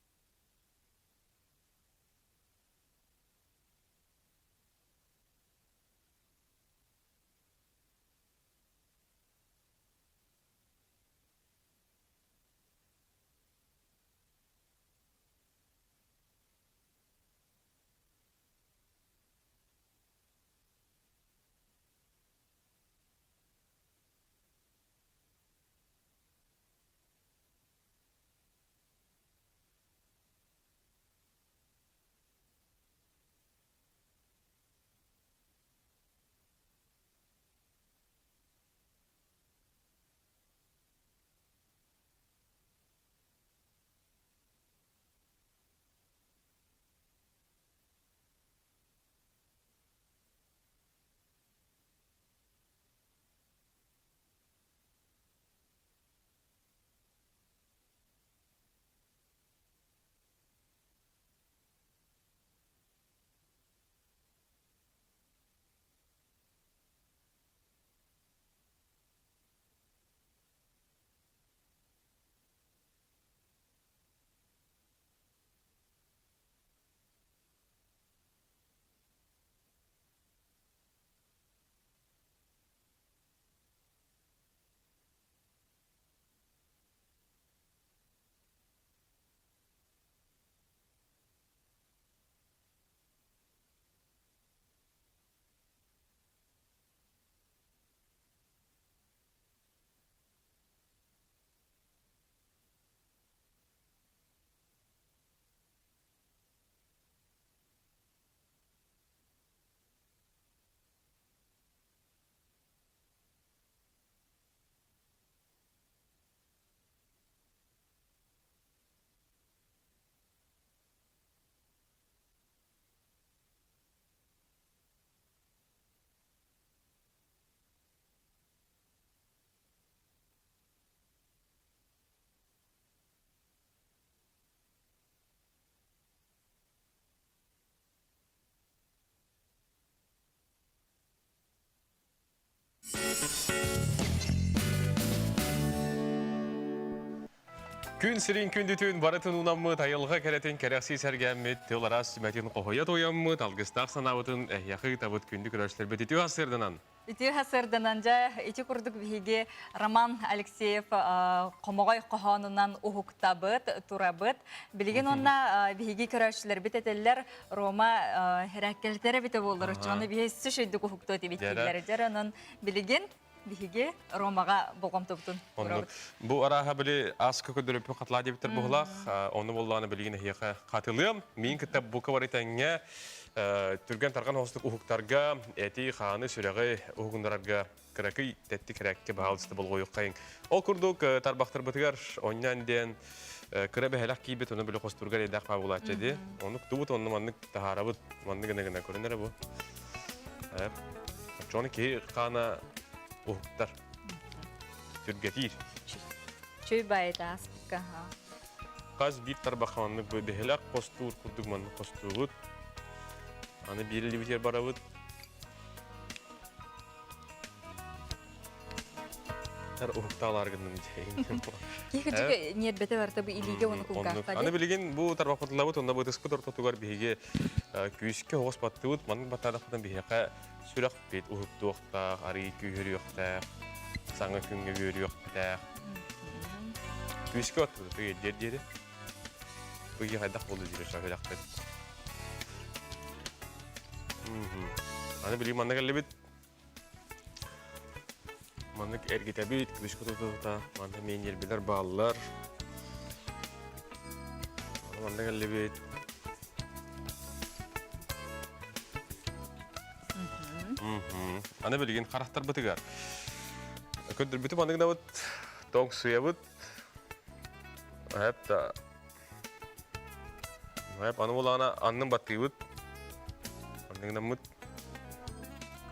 Күн сирин күндүтүн барытын унаммыт, айылҕа кэрэтин кэрэхсии сэргээммит, тыл араас сүмэтин хоһуйа туойаммыт, алгыстаах санаабытын эһиэхэ ыытабыт күндү көрөөччүлэрбит үтүө сырданан. Үтүө сырданан дьэ ити курдук биһиги Роман Алексеев хомоҕой хоһоонунан уһуктабыт, турабыт. Билигин уонна биһиги көрөөччүлэрбит этэллэр Рома хэрээккэлтэр эбитэ буоллар, оччоҕуна биһи сүшөйдүк уһуктуо этибит дииллэр. Дьэр онон билигин биһиги Ромаҕа болҕомтобутун Оннук. Бу арааһа били аска көрдөрөппүн хатылаа диэбиттэр буһулаах. Ону буоллаҕына билигин эһиэхэ хатылыам. Миин кытта бука бары тэҥҥэ түргэн тарҕан оҕустук уһуктарга, эти, хааны, сүрэҕи уһугуннарарга кыракый тэттик кэрээккэ баһаалыста болҕойуоххайыҥ. Ол курдук тарбахтарбытыгар онньоон диэн кыра бэһэлэх киирбит, ону били хостургар эйдээх баа булааччы ди. Ону тубут онну маннык таһаарабыт, маннык гына гына көрөн эрэ бу. Оччоҕуна киһи хаана уһуктар, түргэтиир. Чүй байыта аспыкка. Хас биир тарбахха маннык бэһэлэх хостуур курдук маннык хостуубут. Аны биир илибитигэр барабыт. Тар уһуктаалаар гынным дии. Киһи ньиэрбэтэ барыта бу илиигэ уонна кулгаахха Аны билигин бу тарбахпытылабыт онно бытыспыт ортотугар биһиги күүскэ оҕус баттыбыт маннык баттаадахпытын биһиэхэ сүрэхпит уһуктуохтаах, арыы күүһүрүөхтээх, саҥа күҥҥэ үөрүөхтээх. Күүскэ баттыбыт диэр диэри. Бу хайдах буолду диир сүрэхпит. Аны билигин манна кэллибит. Маннык эргитэбит, күлүскэ тута манна эмиэ ньиэрбэлэр бааллар. Манна кэллибит. Аны билигин харахтарбытыгар. Көрдөрбүтүм маннык гынабыт, тоҥсуйабыт. Эп да. Эп аны булаана аннын баттыыбыт. Аннын гынаммыт.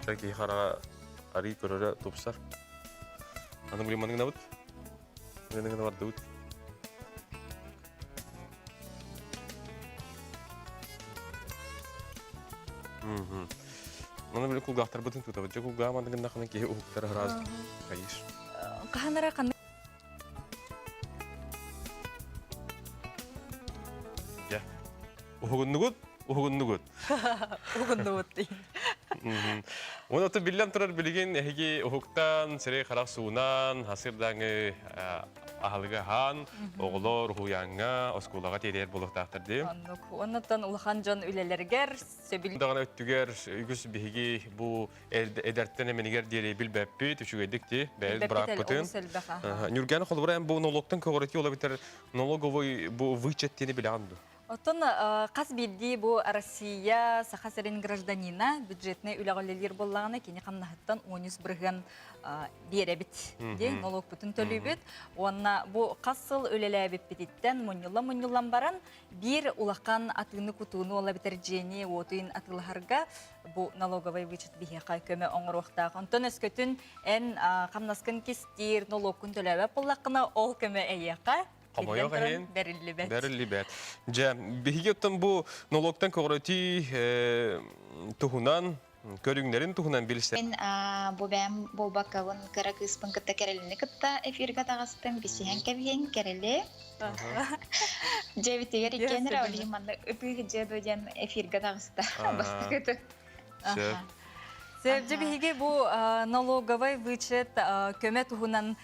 Киһи хараҕа арый көрөрө тупсар. Аны билигин маннык гынабыт. Маннык гына бардыбыт. Маны били кулгаахтарбытын тутабыт. Дьэ кулгааҕым аны гыннахына киһи уһуктар араас хайыыр. Хаһан эрэ ханнык Дьэ. Уһугуннугут? Уһугуннугут. Уһугуннубут Уон ото биллэн турар билигин эһиги уһуктан, сирэй харах суунан, хасырдааҥы аһылыгы аһаан, оҕолор уһуйааҥҥа, оскуолаҕа тиэрийэр буолуохтаахтар дии. Оннук. Оннуттан улахан дьон үлэлэригэр сөбүл Даҕаны өттүгэр үгүс биһиги бу эдэртэн эминигэр диэри билбэппит, үчүгэйдик ти, бэйэбит бырааппытын. Ньурганы холобура эн бу налогтан көҕүрэтии ол эбэтэр налоговый бу вычет диэни билэҕин дуо? Оттон хас биирдии бу Россия, Саха сирин гражданина бюджетнай үлэҕэ үлэлиир буоллаҕына, кини хамнаһыттан 13 бырыһыан биэрэбит диэн нолуокпутун төлүүбүт. Уонна бу хас сыл үлэлээбиппититтэн мунньуллан-мунньуллан баран, биир улахан атыыны-кутууну ол эбэтэр дьиэни уотуйун атыылаһарга бу налоговый вычет биһиэхэ көмө оҥоруохтаах. Онтон өскөтүн эн хамнаскын кистиир, нолуоккун төлөөбөт буоллаххына, ол көмө эйиэхэ Хомойуох иһин бэриллибэт. Бэриллибэт. Дьэ, биһиги оттон бу нолуоктан көҕүрэтии туһунан, көрүҥнэрин туһунан билсэ. Мин бу бэйэм буолбаккабын кыра кыыспын кытта Кэрэлини кытта эфиргэ таҕыстым. Бисиһэн кэбиһин, Кэрэли. Дьэбитигэр иккиэн эрэ ол иһин манна ытыы дьиэ дуо диэн эфиргэ таҕыста. Бастакы Сөп. Сөп, биһиги бу налоговай вычет көмө туһунан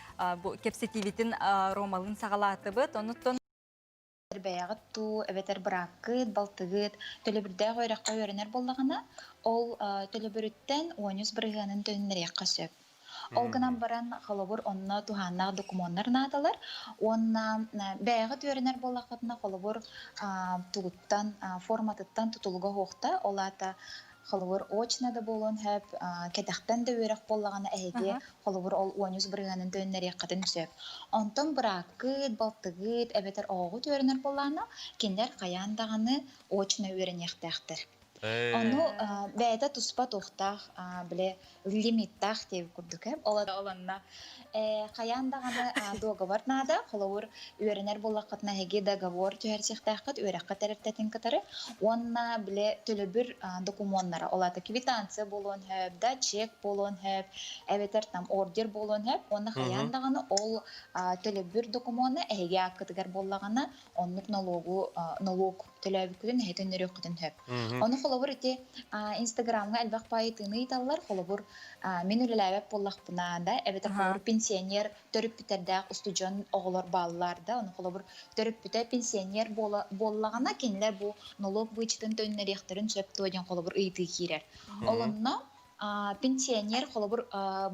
бу кэпсэтиибитин Ромалын саҕалаатыбыт. Онуттан бэйэҕит туу эбэтэр бырааккыт, балтыгыт төлөбүрдээх үөрэххэ үөрэнэр буоллаҕына, ол төлөбүрүттэн 13 бырыһыанын төнүннэриэххэ сөп. Ол гынан баран, холобур, онно туһааннаах докумуоннар наадалар уонна бэйэҕит үөрэнэр буоллаххытына, холобур, тугуттан, форматыттан тутулуга суохта, ол аата холобур, очно да буолуон сөп, кэтэхтэн да үөрэх буоллаҕына эһиги холобур, ол 13 бырыһыанын төннөриэххитин сөп. Онтон бырааккыт, балтыгыт эбэтэр оҕоҕут үөрэнэр буоллаҕына, кинилэр хайаан даҕаны очно үөрэниэхтээхтэр. Ону бэйэтэ туспа туохтаах, били лимиттаах диэбит курдук ээ. Ол онно хайаан даҕаны договор наада. Холобур, үөрэнэр буоллаххытына эһиги договор түһэрсиэхтээххит үөрэххэ тэрилтэтин кытары. Уонна били төлөбүр докумуоннара, ол аата квитанция буолуон сөп, да чек буолуон сөп, эбэтэр там ордер буолуон сөп. Уонна хайаан даҕаны ол төлөбүр докумуона эһиги ааккытыгар буоллаҕына, оннук налогу налог төлөөбүккүтүн эһи төннөрүөххүтүн сөп. Ону холобур ити Инстаграмҥа элбэх баайытыыны ыйыталлар. Холобур, мин үлэлээбэт буоллахпына да, эбэтэр холобур пенсионер төрөппүттэрдээх устудьуон оҕолор бааллар да, ону холобур төрөппүтэ пенсионер буоллаҕына, кинилэр бу налог вычетын төннөрүөхтэрин сөп дуо диэн холобур ыйытыы киирэр. Ол онно пенсионер холобур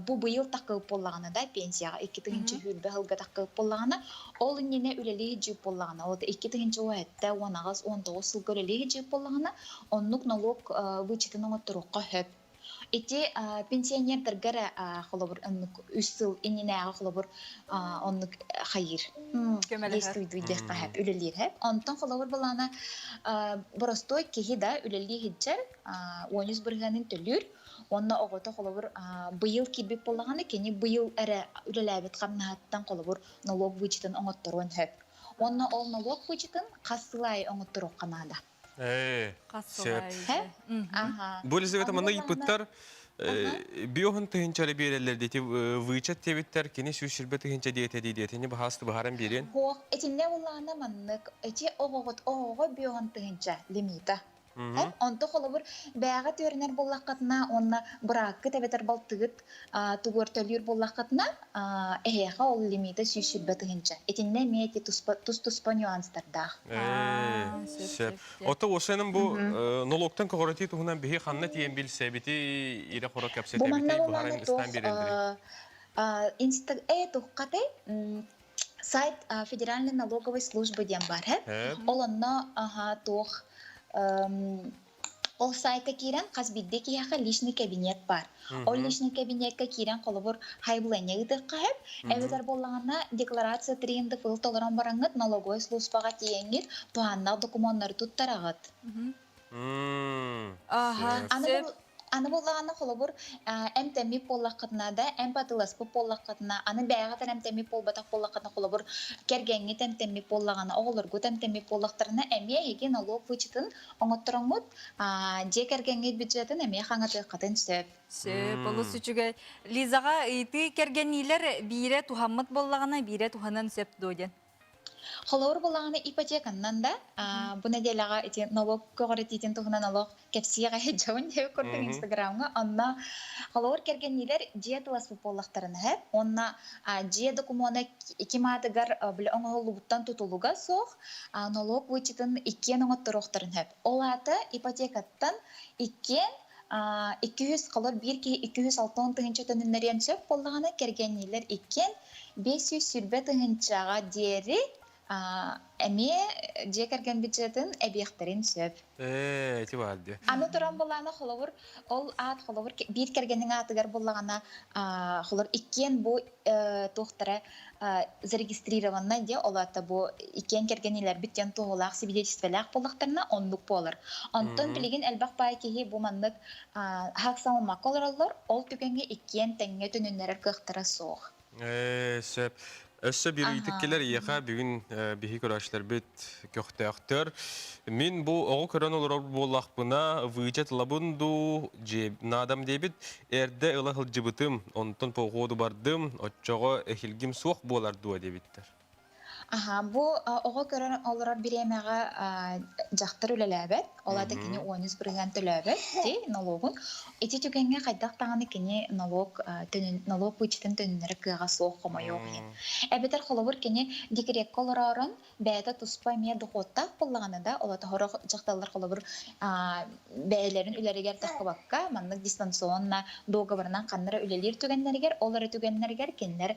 бу быйыл таккыбыт буоллаҕына да пенсияҕа 2020 сылга таккыбыт буоллаҕына ол иннинэ үлэлии сылдьыбыт буоллаҕына ол 2017 18 19 сылга үлэлии сылдьыбыт буоллаҕына оннук нолуок вычетын оҥотторуохха сөп ити пенсионердарга эрэ холобур оннук үс сыл иннинээҕи холобур оннук хайыыр действуйдуй диэххэ сөп үлэлиир сөп онтон холобур былаана боростуой киһи да үлэлии сылдьар 13 бырыһыанын төлүүр уонна оҕото холобур быйыл киирбит буоллаҕына кини быйыл эрэ үлэлээбит хамнаһыттан холобур нолуок вычетын оҥотторуон сөп. Уонна ол нолуок вычетын хас сыл аайы оҥотторуохха наада. Ээ, Хас сыл сөп. аайы. Аха. Бу Елизавета манна ыйыппыттар биоһун тыһынча биэрэллэр диэти вычет диэбиттэр кини 120 тыһынча диэтэ дии диэтини баһаасты баһаран биэриэн. Хуох итиннэ улаана маннык ити оҕоҕут оҕоҕо биоһун тыһынча лимита. Онто холобур бээҕэ түөрэнэр буоллаххытына уонна бырааккыт эбэтэр балтыгыт тугуор төлүүр буоллаххытына эһиэхэ ол лимита 120 тыһыынча. Итиннэ эмиэ ити тус-туспа нюанстардаах. Сөп. Ото осеным бу налогтан көҕүрэтии туһунан биһи ханна тиийэн билсэбити ире хоро Бу манна кэпсэтэбити буолааны быһааран туох ыстаан биэрэллэрий? Инста э туххатай сайт Федеральной налоговой службы диэн бар һэ. Ол онно аха туох ол сайтка киирэн хас биирдии киһиэхэ личный кабинет бар. Ол личный кабинекка киирэн холобур хайбыланньа ыытыахха сөп. Эбэтэр буоллаҕына декларация 3 ндфл толорон бараҥҥыт налоговой службаҕа тиийэҥҥит туһааннаах докумуоннары туттараҕыт. Аны Аны буоллаҕына, холобур, эмтэммит буоллаххытына да, эмп атыыласпыт буоллаххытына, аны бэйэҕит эрэ эмтэммит буолбатах буоллаххытына, холобур, кэргэҥҥит эмтэммит буоллаҕына, оҕолоргут эмтэммит буоллахтарына, эмиэ эһиги налог вычетын оҥоттороҥҥут, дьиэ кэргэҥҥит бюджетын эмиэ хаҥатыаххытын сөп. Сөп, олус үчүгэй. Лизаҕа ыйытыы кэргэнниилэр биирэ туһаммыт буоллаҕына, биирэ туһанан сөп дуо диэн. Холобур булаҕына ипотеканнан да бу нэдиэлэҕэ ити налог көҕүрэтиитин туһунан олох кэпсиэҕэ дьон диэбит курдук инстаграмҥа онно холобур кэргэнниилэр дьиэ тыласпыт буоллахтарына сөп уонна дьиэ докумуона ким аатыгар били оҥоһуллубуттан тутулуга суох налог вычетын иккиэн оҥотторуохтарын сөп. Ол аата ипотекаттан иккиэн 200 холор биир киһи 260 тыһыынча төнүннэриэн сөп буоллаҕына кэргэнниилэр иккиэн 520 тыһыынчаҕа диэри эмиэ дьиэ кэргэн бюджетын эбиэхтэрин сөп. Ээ, ити баар дии. Аны туран булаана холобур, ол аат холобур биир кэргэниҥ аатыгар буллаҕына, холобур иккиэн бу туохтара зарегистрированнай диэ, ол аата бу иккиэн кэргэнилэрбит диэн туоһулаах свидетельстволаах буоллахтарына оннук буолар. Онтон билигин элбэх баай киһи бу маннык хааксаммакка олороллор, ол түгэҥҥэ иккиэн тэҥҥэ төнүннэрэр кыахтара суох. Ээ, сөп. Өссө биир ыйытык кэлэр ийэхэ бүгүн биһи көрөөччүлэрбит көхтөөхтөр. Мин бу оҕо көрөн олорор буоллахпына, вычет ылабын дуу, дьиэ наадам диэбит. Эрдэ ыла сылдьыбытым, онтон походу бардым, оччоҕо эһилгим суох буолар дуо диэбиттэр. Аһа, бу оҕо көрөн олорор бириэмэҕэ дьахтар үлэлээбэт, ол аата кини 13% төлөөбөт ти налогун. Ити түгэҥҥэ хайдах даҕаны кини налог налог вычетын төнүннэрэр кыаҕа суох хомойуох иһин. Эбэтэр холобур кини декреккэ олороорун бэйэтэ туспа эмиэ дохуоттаах буоллаҕына да, ол аата сорох дьахталлар холобур бэйэлэрин үлэригэр таххыбакка маннык дистанционно договорынан ханна эрэ үлэлиир түгэннэригэр, ол эрэ түгэннэригэр кинилэр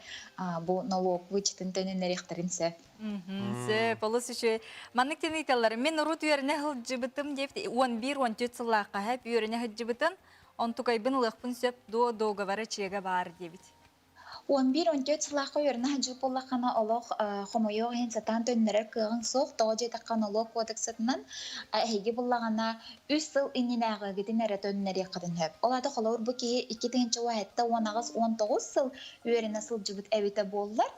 бу налог вычетын төнүннэриэхтэрин сөп. Сөп, олус үчүгэй. Маннык диэн ыйыталлар. Мин урут үөрэнэ сылдьыбытым диэбит 11-14 сыллаахха хэп үөрэнэ сылдьыбытын, онтукайбын ылыахпын сөп дуо договора чиэгэ баар диэбит. 11-14 сыллаахха үөрэнэ сылдьыбыт буоллаххына, олох хомойуох иһин сатаан төннөрөр кыаҕыҥ суох. Тоҕо диэтэххэ, нолуок кодексатынан эһиги буллаҕына үс сыл иннинээҕигитин эрэ төннөриэххитин сөп. Ол аата холобур бу киһи 2017-18-19 сыл үөрэнэ сылдьыбыт эбитэ буоллар,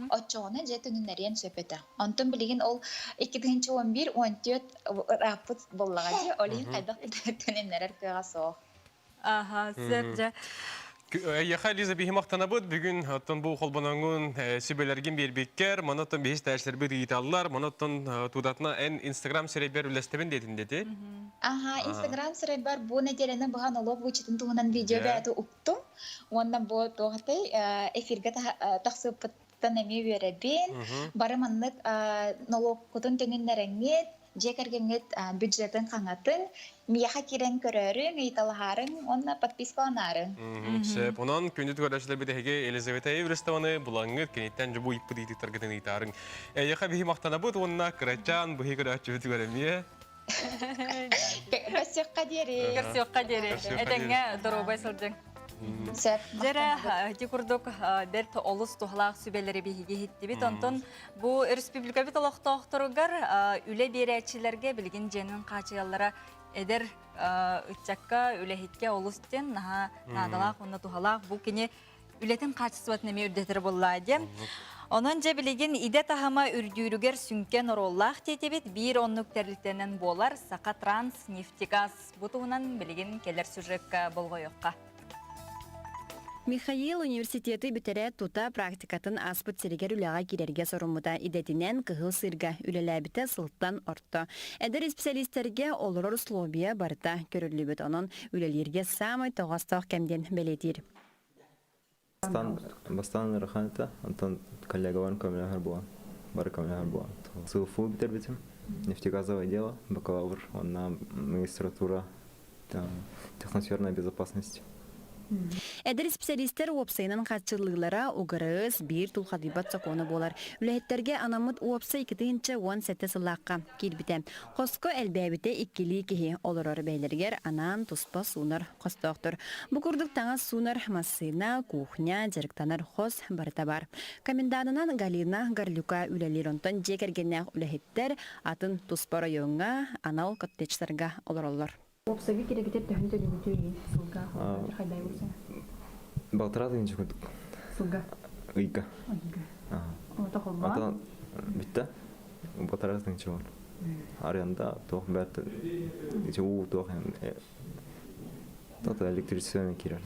оччоҕуна дьэ төнүннэриэн сөп этэ. Онтон билигин ол 2011-14 ырааппыт буоллаҕа дии, ол иһин хайдах төнүннэрэр кыаҕа суох. Аха, сөп дьэ. Эйиэхэ Лиза биһи махтанабыт. Бүгүн оттон бу холбоноҥун сүбэлэргин биэрбиккэр, маны оттон биһи истээччилэрбит ыйыталлар, маны оттон тудатына эн Инстаграм сирэйбэр үллэстэбин диэтин дети. Аха, Инстаграм сирэйбэр бу нэдиэлэни быһа налог вычетын туһунан видео бэйэтэ уктум. Уонна бу туох этэй эфиргэ тахсыппыттан эмиэ үөрэбин. Бары маннык налогкутун төнүннэрэҥҥит, дьиэ кэргэҥҥит бюджетын хаҥатын, миэхэ киирэн көрөөрүҥ, ыйыталаһаарыҥ уонна подпискаланаарыҥ. Сөп. Онон күндү көрөөччүлэрбит эһиги Елизавета Еврестованы булаҥҥыт, киниттэн дьобу ыйыппыт ыйытыктаргытын ыйытаарыҥ. Эйиэхэ биһи махтанабыт уонна кырачаан быһыы көрөөччүбүтүгэр эмиэ. Көрсүөххэ диэри. Көрсүөххэ диэри. Этэҥҥэ доруобай сылдьыҥ. Сөп. Дьэрэ, ити курдук бэрт олус туһалаах сүбэлэри биһиги иһиттибит. Онтон Бу республикабыт олохтоохторугар үлэ биэрээччилэргэ билигин дьиэнин хаачыйаллара эдэр ыччакка, үлэһиккэ олус диэн наһаа наадалаах уонна туһалаах. Бу кини үлэтин хаачыстыбатын эмиэ үрдэтэр буоллаа диэн. Онон дьэ билигин идэ таһыма үрдүүрүгэр сүҥкэн оруоллаах диэтибит. Биир оннук тэрилтэнэн буолар Саха Транс нефтегаз. Бу туһунан билигин кэлэр сюжекка болҕойуохха. Михаил университеты бүтэрээт тута практикатын ааспыт сиригэр үлэҕэ киирэргэ соруммута. Идэтинэн Кыһыл Сыырга үлэлээбитэ сылтан орто. Эдэр исписэлиистэргэ олорор условия барыта көрүллүбүт. Онон үлэлииргэ саамай тоҕоостоох кэм диэн бэлиэтиир. Бастаан, бастаан ыарахан этэ, онтон коллегаларым көмөлөһөр буолан, бары көмөлөһөр буолан. СУФУ бүтэрбитим, нефтегазовое дело, бакалавр, онно магистратура техносферная безопасность. Эдэр исписэлиистэр уопсайынан хааччыллыылара угырыс, биир тулхадыйбат сокуона буолар. Үлэһиттэргэ анаммыт уопсай 2017 сыллаахха киирбитэ. Хоско элбээбитэ иккилии киһи олорор бэйэлэригэр анаан туспа суунар хостоохтор. Бу курдук таҥас суунар массыына, кухня, дьарыктанар хос барыта бар. Коменданынан Галина Горлюка үлэлиир. Онтон дьиэ кэргэннээх үлэһиттэр атын туспа оройуоҥҥа анал коттеджтарга олороллор. Уопсайга кирэгитер төһөнү төлүүгүтүй сылга? Хайдай уопсай? Балтараа тыһыынча курдук. Сылга? Ыйга. Ыйга. Ото холбоон? Ото бүттэ. Балтараа тыһыынча бар. Аренда туох бэрт ити уу туох Тата электричество киирэр.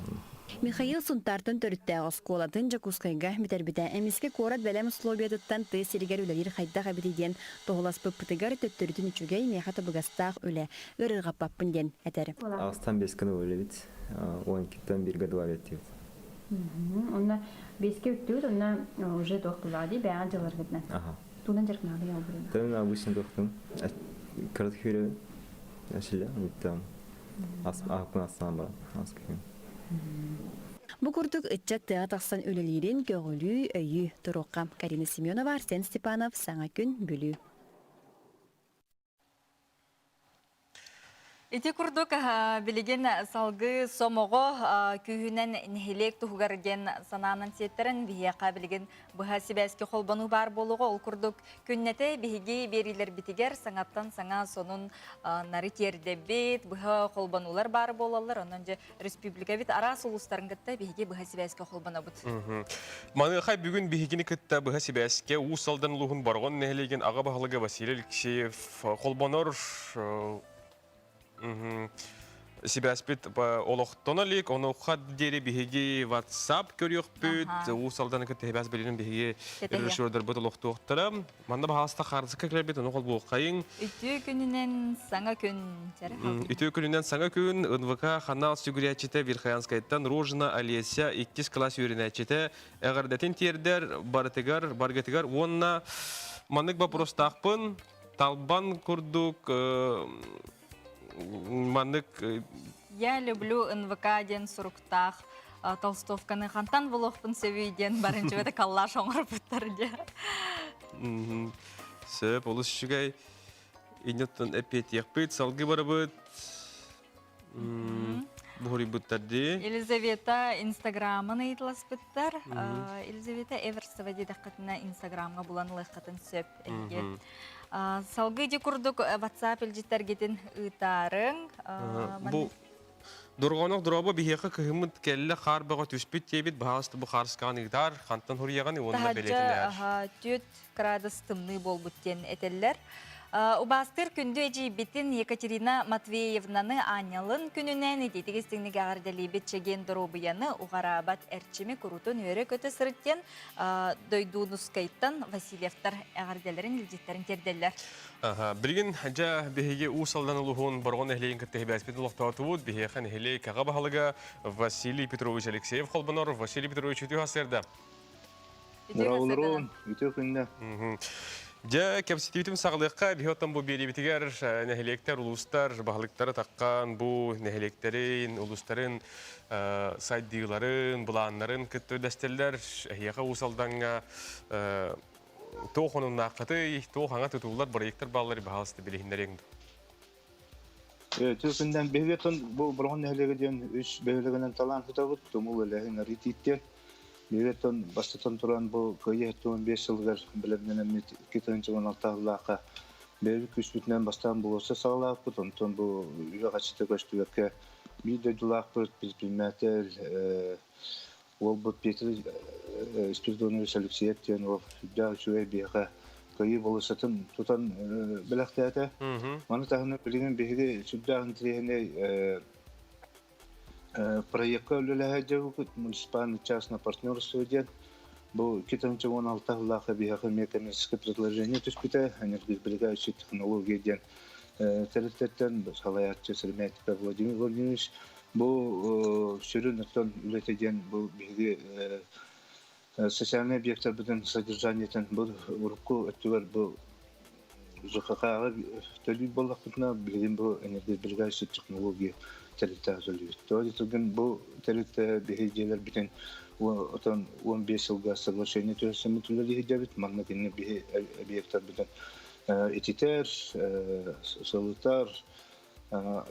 Михаил Сунтаартан төрүттээх оскуолатын Дьокуускайга бүтэрбитэ. Эмискэ куорат бэлэм условиятыттан тыа сиригэр үлэлиир хайдах эбитий диэн туоһуласпыппытыгар төттөрүтүн үчүгэй, миэхэ табыгастаах үлэ, ыарырҕаппаппын диэн этэр. Аҕыстан бэскэ үлэбит, 12-тэн бииргэ добавить Онно бэскэ үттүгүт, онно уже туох булаа дии, бэйэҕэ дьыларгытынан. Ага. Туунан дьарыкнаабый ол время? Тэн обычно туохтун. Кырат хүрэ әшиле, там ас астаан баран ас күн. Бу курдук ыччат тыаҕа тахсан үлэлиирин көҕүлүү, өйүү туруохха. Карина Семенова, Арсен Степанов, Саҥа күн, Бүлүү. Ити курдук билигин салгыы сомоҕо күүһүнэн нэһилиэк туһугар диэн санаанан сиэттэрэн биһиэхэ билигин быһа сибээскэ холбонуу баар буолуоҕа. Ол курдук күннэтэ биһиги биэриилэрбитигэр саҥаттан саҥа сонун нары тиэрдэбит, быһа холбонуулар баар буолаллар. Онон дьэ республикабыт араас улуустарын кытта биһиги быһа сибээскэ холбонобут. Маныаха бүгүн биһигини кытта быһа сибээскэ Уус Алдан улууһун Бороҕон нэһилиэгин аҕа баһылыга Василий Алексеев холбонор Сибээспит олохтоно илик, онуоха диэри биһиги WhatsApp көрүөхпүт, Уус Алданы кытта сибээс билигин биһиги режиссердарбыт олохтуохтара. Манна баһаалыста хаартыска кэлбит, ону холбуоххайыҥ. Үтүө күнүнэн саҥа күн. Үтүө күнүнэн саҥа күн. НВК ханаал сүгүрээччитэ Верхоянскайтан Рожина Олеся иккис кылаас үөрэнээччитэ эҕэрдэтин тиэрдэр барытыгар, баргытыгар уонна маннык боппуруостаахпын. Талбан курдук маннык Я люблю НВК диэн суруктаах толстовканы хантан булуохпун сөбүй диэн барынчыбата коллаж оҥорбуттар диэ. Сөп, олус үчүгэй. Иннеттан эппиэтиэхпит, салгыы барабыт. Буһуруйбуттар дии. Елизавета инстаграмын ыйыталаспыттар. Елизавета Эверстова диэтэххитинэ инстаграмҥа булан ылыаххытын сөп эһиги. Салгыы ди курдук WhatsApp илдьиттэргитин ыытаарыҥ. Бу Дорҕоонох дорообо биһиэхэ кыһыммыт кэллэ хаар бөҕө түспүт диэбит баһаалыста бу хаарыскаҕын ыытаар хантан хуруйаҕын уонна бэлиэтинээр. Түөрт кыраадыс тымныы буолбут диэн этэллэр. Убаастыыр күндү эдьиийбитин Екатерина Матвеевнаны аанньалын күнүнэн итиитик истиҥник эҕэрдэлиибит чэгиэн доруобуйаны уҕараабат эрчими курутун үөрэ-көтө сырыт диэн Дойдуунускайтан Васильевтар эҕэрдэлэрин илдьиттэрин тиэрдэллэр. Билигин дьэ биһиги Уус Алдан улууһун Бороҕон нэһилиэгин кытта сибээспитин олохтоотубут. Биһиэхэ нэһилиэк аҕа баһылыга Василий Петрович Алексеев холбонор. Василий Петрович үтүө сарсыарда. Дорооболорун, үтүө күннэ. Дьэ, кэпсэтиибитин саҕалыахха биһи оттон бу биэриибитигэр нэһилиэктэр, улуустар баһылыктара таххан бу нэһилиэктэрин, улуустарын сайдыыларын, былааннарын кытта үллэстэллэр. Эһиэхэ Уус Алдаҥҥа туох онуннааххытый, туох аҥа тутуулар, бырайыактар бааллар баһаалыста билиһиннэриэҥ дуу? Үтүө күннэн биһиги бу Бороҕон нэһилиэгэ диэн үс бөһүөлэгинэн талаан сытабыт. Тумул Элэһин Арыы Тииттиэн. Биһиги бастатан туран бу Кыайыы 75 сылыгар бэлэмнэнэммит 2016 сыллаахха бэйэбит күүспүтүнэн бастаан болуосса саҕалаабыппыт. Онтон бу үлэ хаччыта көстүбэккэ биир дойдулаахпыт предприниматель уолбут Петр Спиридонович Алексеев диэн уол сүрдээх үчүгэй биһиэхэ Кыайыы болуоссатын тутан бэлэхтээтэ. Маны таһынан билигин биһиги сүрдээх интэриэһинэй проекка үлэлэһэ дьабыкыт муниципальный частное партнерство диэн бу 2016 сыллаахха биһиэхэ эмиэ коммерческое предложение түспүтэ энергосберегающие технологии диэн тэрилтэттэн салайааччы Сремятников Владимир Владимирович бу сүрүн оттон үлэтэ диэн бу биһиги социальный объектарбытын содержаниетын бу урукку өттүгэр бу ЖКХ-ҕа төлүүр буоллахпытына билигин бу энергосберегающие технологии. тэрилтэҕэ төлүүбүт. Тоҕо диэтэргин бу тэрилтэ биһи дьиэлэрбитин отон 15 сылга соглашение түһэрсэммит үлэлиһидебит. Манна кинини биһи объектарбытын ититэр, сылытар,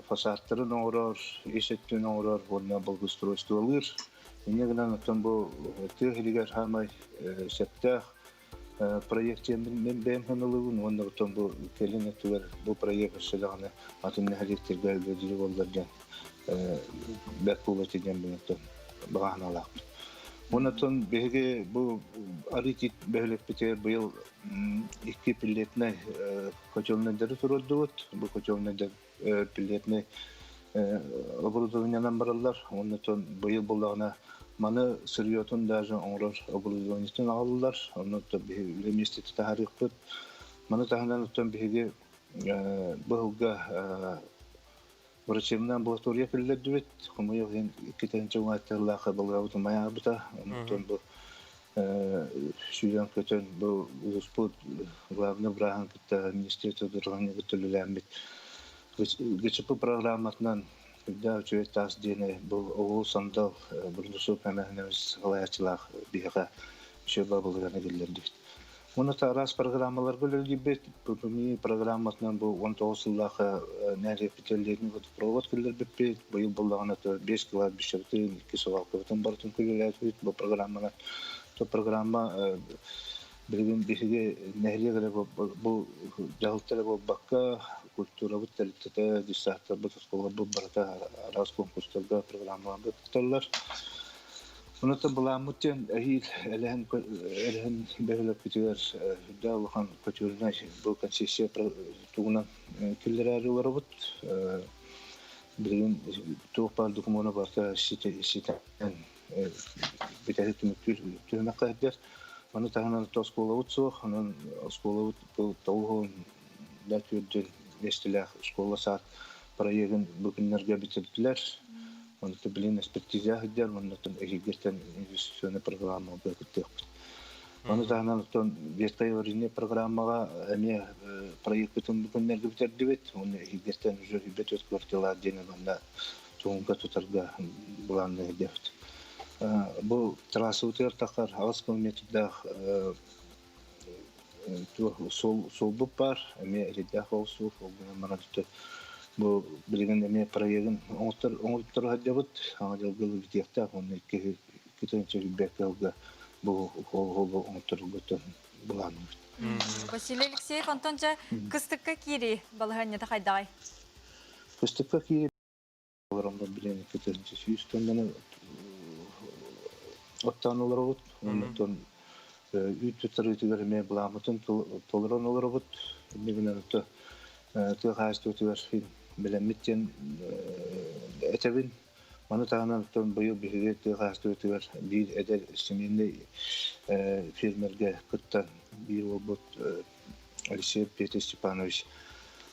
фасадтарын оҥорор, ис өттүн оҥорор уонна благоустройстволыыр. Инньэ гынан оттон бу тыа иһигэр хаамай сөптөөх проект диэн мин бэйэм саналыыбын уонна оттон бу кэлин өттүгэр бу проект өссө даҕаны атын нэһилиэктэргэ үлэлиир буоллар диэн бэрт буолуо этэ диэн мин оттон баҕа санаалаахпын. Уонна оттон биһиги бу Арыы бөһүөлэкпитигэр быйыл икки пилетнай котельнайдары туруордубут. Бу котельнайдар пилетнай оборудованиенан бараллар. Уонна быйыл буоллаҕына маны сырьетун даже оҥорор оборудованиетын аҕаллылар. Онно биһиги үлэ миэстэтэ таһаарыахпыт. Маны таһынан оттон биһиги быһылга врачебная амбулатория киллэрдибит. Хомойуох иһин икки тыһыынча балыгабыт умайаабыта. Онтон бу сүүрэн-көтөн бу улууспут главный бырааһын кытта министерство дороганы кытта үлэлээммит ГЧП программатынан үрдээх үчүгэй таас диэни бу оҕул сандал Бурдусов эмэһинэбис салайааччылаах биһиэхэ үчүгэй бабылыганы киллэрдибит. Уонна араас программаларга үлэлиирбит. ППМИ программатынан бу 19 сыллаах нэһилиэкпит водопровод киллэрбиппит. Быйыл буллаҕына 5 кладбищебытын, 2 свалкабытын барытын күлүлээтибит бу программанан. То программа билигин биһиги нэһилиэк эрэ бу дьаһалта эрэ буолбакка, культурабыт тэрилтэтэ, десанттарбыт, оскуолаларбыт барыта араас конкурстарга программаларга кытталлар. Онон былааммыт диэн эһиил элэһин элэһин бөһүөлэкпитигэр үрдээх улахан культурнай бу концессия тугунан киллэрээри олоробут. Билигин туох баар докумуона барыта ситэн бүтэһик түмүктүүр түһүмэххэ сылдьар. Ону таһынан оскуолабыт суох, онон оскуолабыт бу тоҕуһун да түөрдүн миэстэлээх школа саад проегын бу күннэргэ бүтэрдилэр. Онно билин экспертиза сылдьар, оннуттан эһиилгиттэн инвестиционный программаға кыттыахпыт. Ону таһынан оттон ветхое аварийный программаҕа эмиэ проекпытын бу күннэргэ бүтэрдибит. Уонна эһиилгиттэн уже үбэ төрт квартиралаах диэн манна туһунга тутарга былаанныыр диэбит. Бу трассабытыгар тахар аҕыс километрдаах суолбут баар, эмиэ эрэйдээх ол суол, ол гынан баран бу билигин эмиэ проегын оҥотторо сылдьабыт, саҥа дьылга бүтүөхтээх, уонна икки тыһыынча сүүрбэккэ сылга бу суолу оҥотторорго былаанныыбыт. Василий Алексеев, онтон дьэ кыстыкка киирии балаһыанньата хайдаҕай? Кыстыкка киирии Олороммут билэн 200 тоннаны оттоон олоробут. Онтон үүт туттарыытыгар эмиэ былааммытын толорон олоробут. Инньэ гынан тыа хаһаайыстыбатыгар бэлэммит диэн этэбин. Маны таһынан оттон быйыл биһиги тыа хаһаайыстыбатыгар биир эдэр семейный фермергэ кыттан биир уолбут Алексей Петр Степанович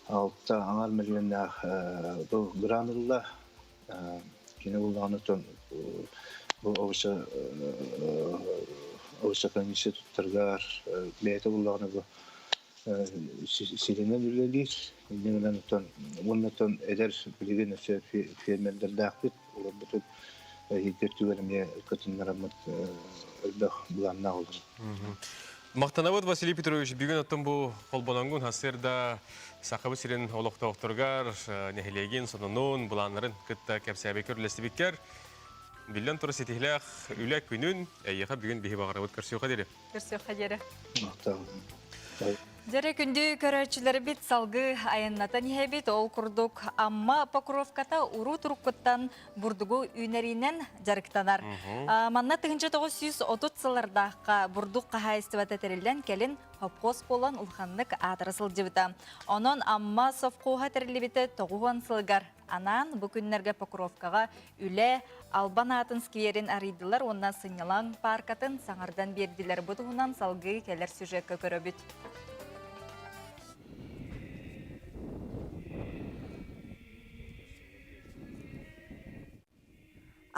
алта аҥар миллионнаах бу грант ылла. Кини буллаҕына бу овоща овощехранилище туттарыгар бэйэтэ буллаҕына бу сиринэн үлэлиир. Инньэ гынан оттон уонна оттон эдэр билигин өссө фермердэрдээхпит. Олорбутун иһирдьэ өттүгэр эмиэ кытыннараммыт элбэх былааннаах олорор. Махтанабыт Василий Петрович, бүгүн оттон бу холбоноҥҥун сарсыарда Сахабыт сирин олохтоохторугар нэһилиэгин сонунун, былааннарын кытта кэпсээбиккэр, үллэстибиккэр биллэн турар ситиһилээх үлэ күнүн эйиэхэ бүгүн биһи баҕарабыт көрсүөххэ диэри. Көрсүөххэ диэри. Махтал. Дьэрэ күндү көрөөччүлэрбит салгыы айаннатан иһэбит. Ол курдук Амма Покровката уруу туруккуттан бурдугу үүнэриинэн дьарыктанар. Манна 1930 сыллардаахха бурдук хаһаайыстыбата тэриллэн кэлин совхоз буолан улаханнык аатыра сылдьыбыта. Онон Амма совхоһа тэриллибитэ 90 сылыгар анаан бу күннэргэ Покровкаҕа үлэ Албан аатын скверин арыйдылар уонна сынньалаҥ пааркатын саҥардан биэрдилэр. Бу туһунан салгыы кэлэр сюжекка көрөбүт.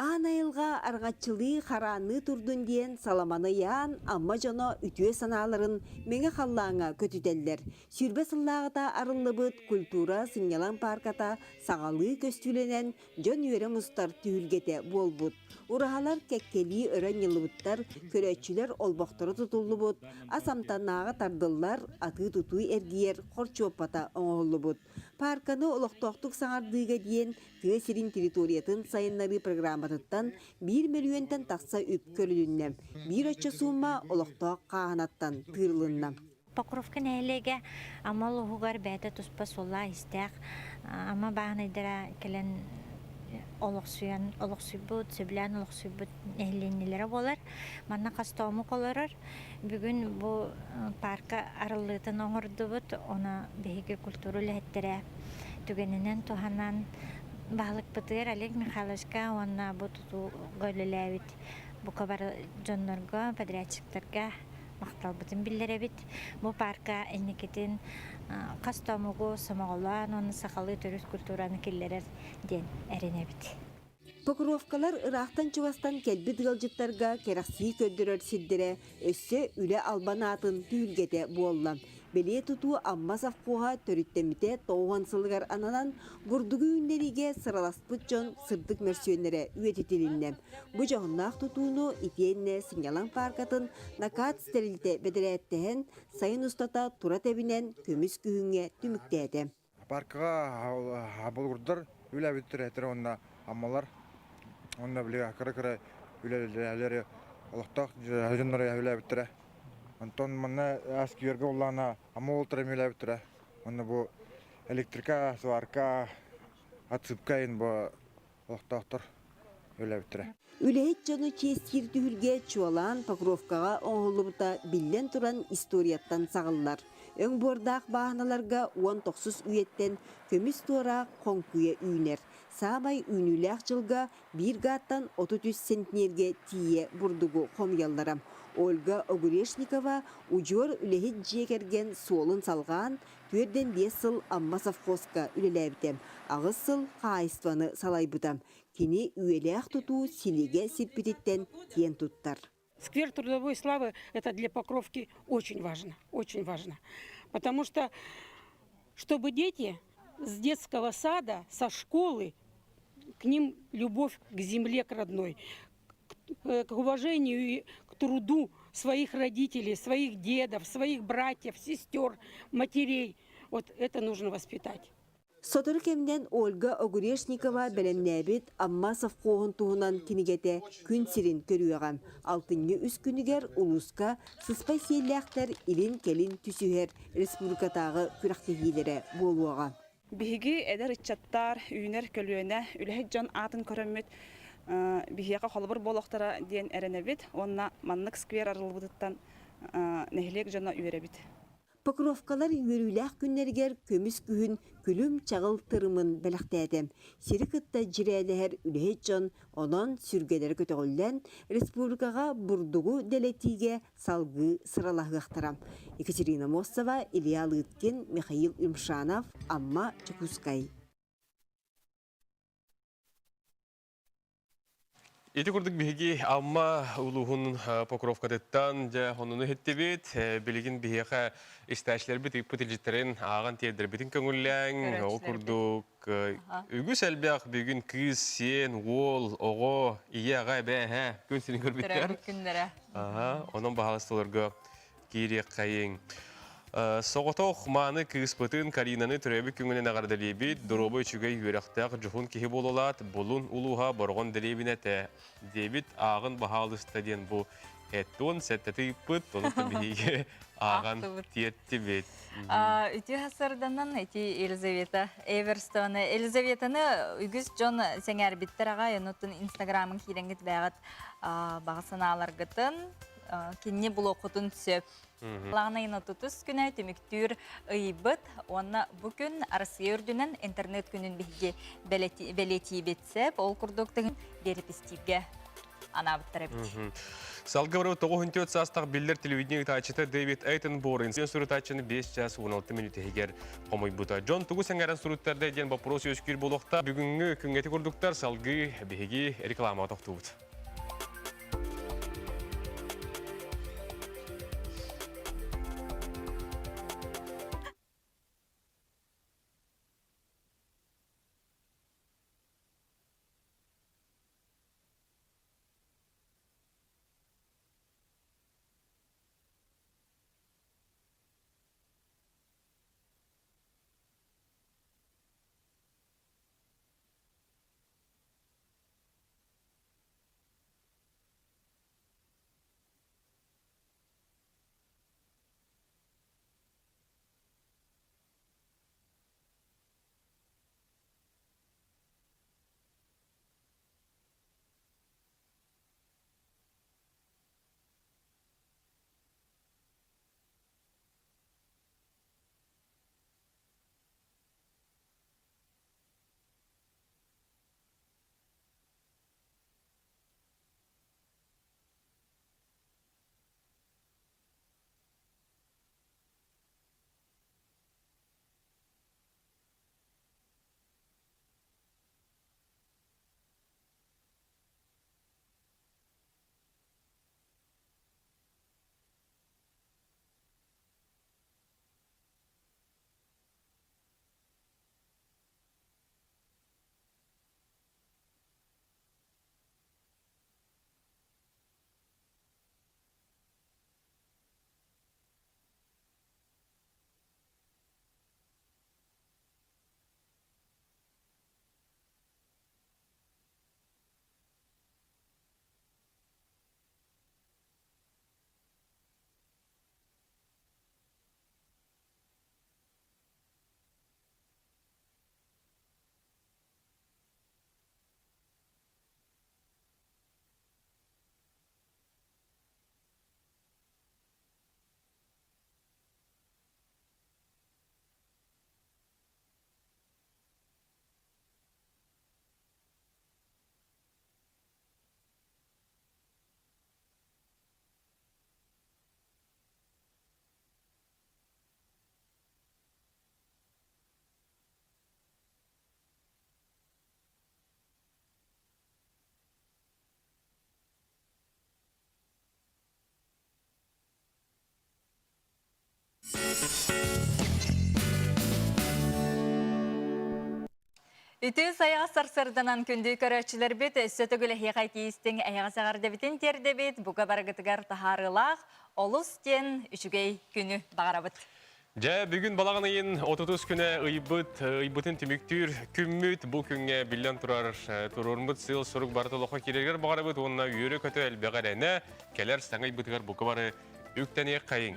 Аан айылҕа арҕаччылыы хараанныы турдун диэн саламаны ыйаан, Амма дьоно үтүө санааларын мэҥэ халлааҥҥа көтүтэллэр. 20 сыллааҕыта арыллыбыт культура сынньалаҥ паарката саҥалыы көстүүлэнэн дьон үөрэ мустар түһүлгэтэ буолбут. Ураһалар кэккэлии өрө анньыллыбыттар, көрөөччүлэр олбохторо тутуллубут, ас амтаннааҕа тардыллар, атыы-тутуу эргийэр хорчуоппата оҥоһуллубут. Паарканы олохтоохтук саҥардыыга диэн тыа сирин территориятын сайыннарыы программатыттан биир мөлүйүөнтэн тахса үп көрүлүннэ. Биир оччо суумма олохтоох хааһынаттан тыырылынна. Покровка нэһилиэгэ Амма улууһугар бэйэтэ туспа суоллаах-иистээх Амма бааһынайдара кэлэн олохсуйан олохсуйбут, сөбүлээн олохсуйбут нэһилиэнньэлэрэ буолар. Манна хас да омук олорор. Бүгүн бу паарка арыллыытын оҥордубут. Ону биһиги культура үлэһиттэрэ түгэнинэн туһанан баһылыкпытыгар Олег Михайловичка уонна бу тутууга үлэлээбит бука бары дьоннорго, подрядчиктарга махталбытын биллэрэбит. Бу паарка инникитин хас да омугу сомоҕолоон уонна сахалыы төрүт культураны киллэрэр диэн эрэнэбит. Покровкалар ыраахтан-чугастан кэлбит ыалдьыттарга кэрэхсии көрдөрөр сирдэрэ өссө үлэ албан аатын түһүлгэтэ буолла. Бэлиэ тутуу Амма совхоһа төрүттэммитэ 90 сылыгар ананан, бурдугу үүннэриигэ сыраласпыт дьон сырдык мөрсүөннэрэ үйэтитилиннэ. Бу дьоһуннаах тутууну итиэннэ сынньалаҥ пааркатын Накац тэрилтэ бэдэрээттэһэн, сайын устата тура тэбинэн көмүс күһүҥҥэ түмүктээтэ. Паркаҕа болугурдар үлэбиттэр уонна аммалар уонна били кыра-кыра үлэлэри олохтоох дьоннор үлээбиттэрэ. Онтон манна Аскиерга уллаана амма уолтара үлээбиттэрэ. Онно бу электрика, сварка, отсыпка ин бу олохтоохтор үлээбиттэрэ. Үлэһит дьону чиэстиир түһүлгэ чуолаан Покровкаҕа оҥоһуллубута биллэн туран историяттан саҕыллар. Өҥ буордаах бааһыналарга 19 үйэттэн көмүс туораах хоҥкуйа үүнэр. Саамай үүнүүлээх дьылга биир гааттан 33 центнергэ тиийэ бурдугу хомуйаллара. Ольга Огурешникова удьуор үлэһит дьиэ кэргэн суолун салҕаан, 45 сыл Амма совхозка үлэлээбитэ, аҕыс сыл хаһаайыстыбаны салайбыта. Кини үйэлээх тутуу силигэ сиппититтэн киэн туттар. Сквер трудовой славы – это для Покровки очень важно, очень важно. Потому что, чтобы дети с детского сада, со школы, к ним любовь к земле, к родной, к, к уважению и к труду своих родителей, своих дедов, своих братьев, сестер, матерей. Вот это нужно воспитать. Сотору кэминэн Ольга Огурешникова бэлэмнээбит Амма совхоһун туһунан кинигэтэ күн сирин көрүөҕэ. Алтынньы үс күнүгэр улууска сыспай сиэллээхтэр илин-кэлин түсүһэр республикатааҕы күрэхтэһиилэрэ буолуоҕа. Биһиги эдэр ыччаттар, үүнэр көлүөнэ, үлэһит дьон аатын көрөммүт биһиэхэ холобур буолуохтара диэн эрэнэбит уонна маннык сквер арыллыбытыттан нэһилиэк дьоно үөрэбит. Покровкалар үөрүүлээх күннэригэр көмүс күһүн күлүм-чаҕыл тырымын бэлэхтээтэ. Сири кытта дьирээлэһэр үлэһит дьон онон сүргэлэрэ көтөҕүллэн, республикаҕа бурдугу дэлэтиигэ салгыы сыралаһыахтара. Екатерина Мостова, Илья Лыткин, Михаил Юмшанов, Амма, Дьокуускай. Ити курдук биһиги Амма улууһун Покровкатыттан дьэ онуну иһиттибит. Билигин биһиэхэ истээччилэрбит ыыппыт илдьиттэрин ааҕан тиэрдэрбитин көҥүллээҥ. Ол курдук үгүс элбэх бүгүн кыыс, сиэн, уол, оҕо, ийэ, аҕа, эбээ, эһээ күн сирин көрбүттэр. күннэрэ. Онон баһаалысталарга киириэххэйиҥ. Соҕотох мааны кыыспытын Каринаны төрөөбүт күҥүнэн эҕэрдэлиибит, доруобай үчүгэй үөрэхтээх дьоһун киһи буолалаат, Булун улууһа Бороҕон дэриэбинэтэ диэбит ааҕын баһаалыста диэн бу эттуон сэттэтэ ыыппыт, онуттан биһиги ааҕан тиэртибит. Үтүө сарданан ити Елизавета Эверстованы Елизаветаны үгүс дьон сэҥээрбиттэр аҕай, онуттан Инстаграмын киирэҥҥит бэҕэт баҕа санааларгытын кинини булуоххутун сөп. Лаҕанайын отутус күнэ түмүктүүр ыйбыт уонна бу күн Арассыыйа үрдүнэн интернет күнүн биһиги бэлиэтиибит сөп. Ол курдук тыһын биэрэпистииргэ. анаабыттар эбит. Салгы барыбыт 94 саастаах биллэр телевидение ыытааччыта Дэвид Эйтенборн сурутааччыны 5 час 16 мүнүүтэ иһигэр хомуйбута. Дьон тугу сэҥээрэн суруттарда диэн боппуруос үөскүүр буолуохта. Бүгүҥҥү күҥҥэти курдуктар салгыы биһиги рекламаҕа тохтуубут. Үтүө сайаҕас сарсыарданан күндү көрөөччүлэрбит өссө төгүл эһиэхэ тиистиҥ эһэҕэс эҕэрдэбитин тиэрдэбит, бука барыгытыгар таһаарыылаах олус диэн үчүгэй күнү баҕарабыт. Дьэ, бүгүн балаҕан ыйын 30 күнэ ыйбыт, ыйбытын түмүктүүр күммүт. Бу күҥҥэ биллэн турар туруоруммут сыал-сорук барыта олоххо киирэригэр баҕарабыт уонна үөрэ-көтө элбэҕи эрэнэ кэлэр саҥа ыйбытыгар бука бары үктэниэх хайыҥ.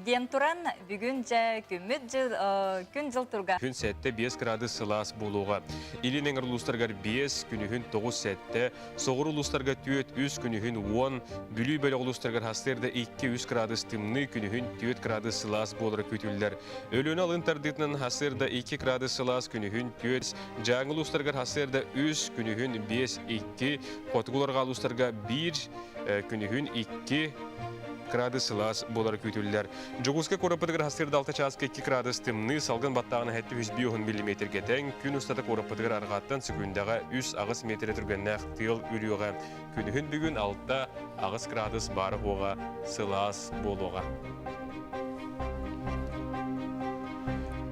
Диэн туран, бүгүн дьэ күммүт дьыл, күн-дьыл турга. Күн 7-5 градус сылаас буолуоҕа. Илин эҥэр улуустарыгар 5, күнүһүн 9-7, соҕуруу улуустарга 4-3, күнүһүн 10, Бүлүү бөлөх улуустарыгар хастыырда 2-3 градус тымныы, күнүһүн 4 градус сылаас буолара күүтүллэр. Өлүөнэ алын тардыытынан хастыырда 2 градус сылаас, күнүһүн 4, Дьааҥы улуустарыгар хастыырда 3, күнүһүн 5-2, хотугу уларҕаа улуустарга 1, күнүһүн 2 градус сылаас буолара күүтүллэр. Дьокуускай куораппытыгар хастыырда 6 чааска 2 градус тымныы, салгын баттааҕына 705 миллиметргэ тэҥ, күн устата куораппытыгар арҕааттан секундаҕа 3-8 метрэ түргэннээх тыал үрүөҕэ. Күнүһүн бүгүн 6-8 градус баара уоҕа сылаас буолуоҕа.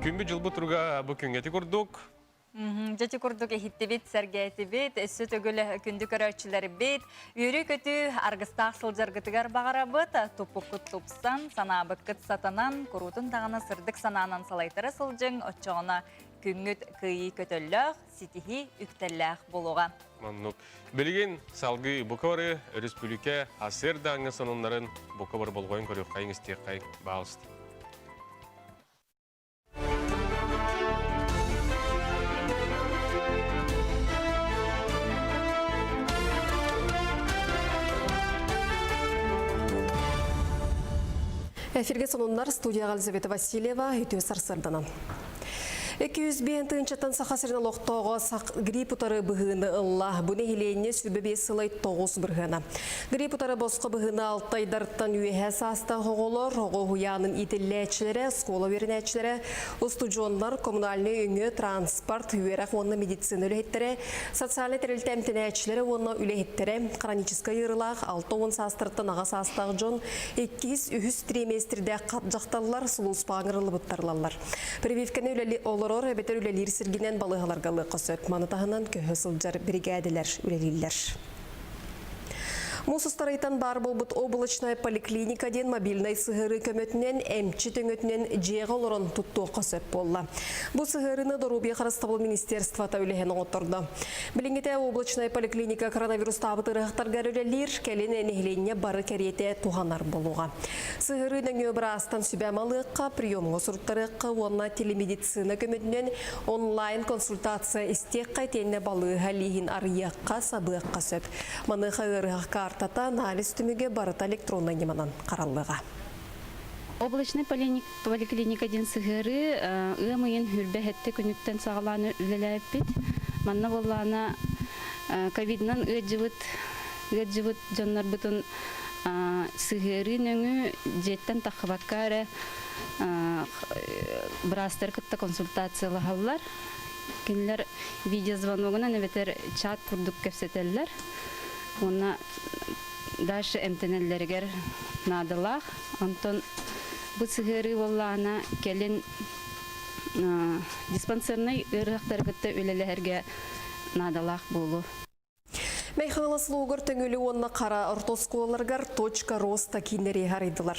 Күммүт дьылбыт туруга бу күҥҥэти курдук. Дьэ курдук иһиттибит, сэргээтибит, өссө төгүл күндү көрөөччүлэрбит, үөрүү-көтүү аргыстаах сылдьаргытыгар баҕарабыт, туппуккут тупсан, санаабыккыт сатанан, куруутун даҕаны сырдык санаанан салайтара сылдьыҥ, оччоҕуна күҥҥүт кыайыы көтөллөөх, ситиһии үктэллээх буолуоҕа. Маннык. Билигин салгыы бука бары өрөспүүбүлүкэ АССР дааҥҥа сонуннарын бука бары болҕойон көрүөххэйиҥ, истиэххэйиҥ, баалыста. Эфирге сонуннар студияға Елизавета Васильева үтіө сарсырданан. 205 тыһыынчаттан Саха сирин олохтооҕо грипп утары быһыыны ылла. Бу нэһилиэнньэ 25 сылай 9 бырыһыана. Грипп утары босхо быһыыны алтайдартан үөһэ саастаах оҕолор, оҕо уһуйаанын иитиллээччилэрэ, оскуола үөрэнээччилэрэ, устудьуоннар, коммунальнай өҥө, транспорт, үөрэх уонна медицина үлэһиттэрэ, социальнай тэрилтэ эмтэнээччилэрэ уонна үлэһиттэрэ, хроническай ыарыылаах 60 саастарыттан аҕа саастаах дьон, иккис, үһүс триместрдээх хат дьахталлар сулууспаҕа ыҥырыллыбыттар ылаллар. Прививканы үлэли олорор эбэтэр үлэлиир сиргинэн балыыһаларга ылыахха сөп. Маны таһынан көһө сылдьар биригээдэлэр үлэлииллэр. Муус устарыйтан баар буолбут облачная поликлиника диэн мобильнай сыһыарыы көмөтүнэн эмчит өҥөтүнэн дьиэҕэ олорон туттуохха сөп буолла. Бу сыһыарыыны Доруобуйа харыстабыл министерствота үлэһэн оҥоттордо. Билиҥҥитэ облачная поликлиника коронавирустаабыт ыарыһахтарга үлэлиир, кэлин нэһилиэнньэ бары кэриэтэ туһанар буолуоҕа. Сыһыарыы нөҥүө быраастан сүбэ малыахха, приемҥа суруттарыахха уонна телемедицина көмөтүнэн онлайн консультация истиэххэ итиэннэ балыыһа лииһин арыйыахха, сабыахха сөп. Маныаха ыарыһах каартата, анализ түмүгэ барыта электроннай ньыманан хараллыаҕа. Облачный поликлиника диэн сыһыарыы ыам ыйын хүрбэ сэттэ күнүттэн саҕалаан үлэлээбиппит. Манна буоллаҕына ковидынан ыалдьыбыт ыалдьыбыт дьоннорбутун сыһыарыы нөҥүө дьиэттэн таххыбакка эрэ быраастары кытта консультациялаһаллар. Кинилэр видеозвоногунан эбэтэр чат курдук кэпсэтэллэр. Уонна дальше эмтэнэллэригэр наадалаах. Онтон бу сыһыарыы буоллаҕына кэлин диспансернай ыарыһахтары кытта үлэлэһэргэ наадалаах буолуо. Мэйхаҥалас луугар Төҥүлү уонна Хара орто оскуолаларыгар «Точка роста» кииннэри арыйдылар.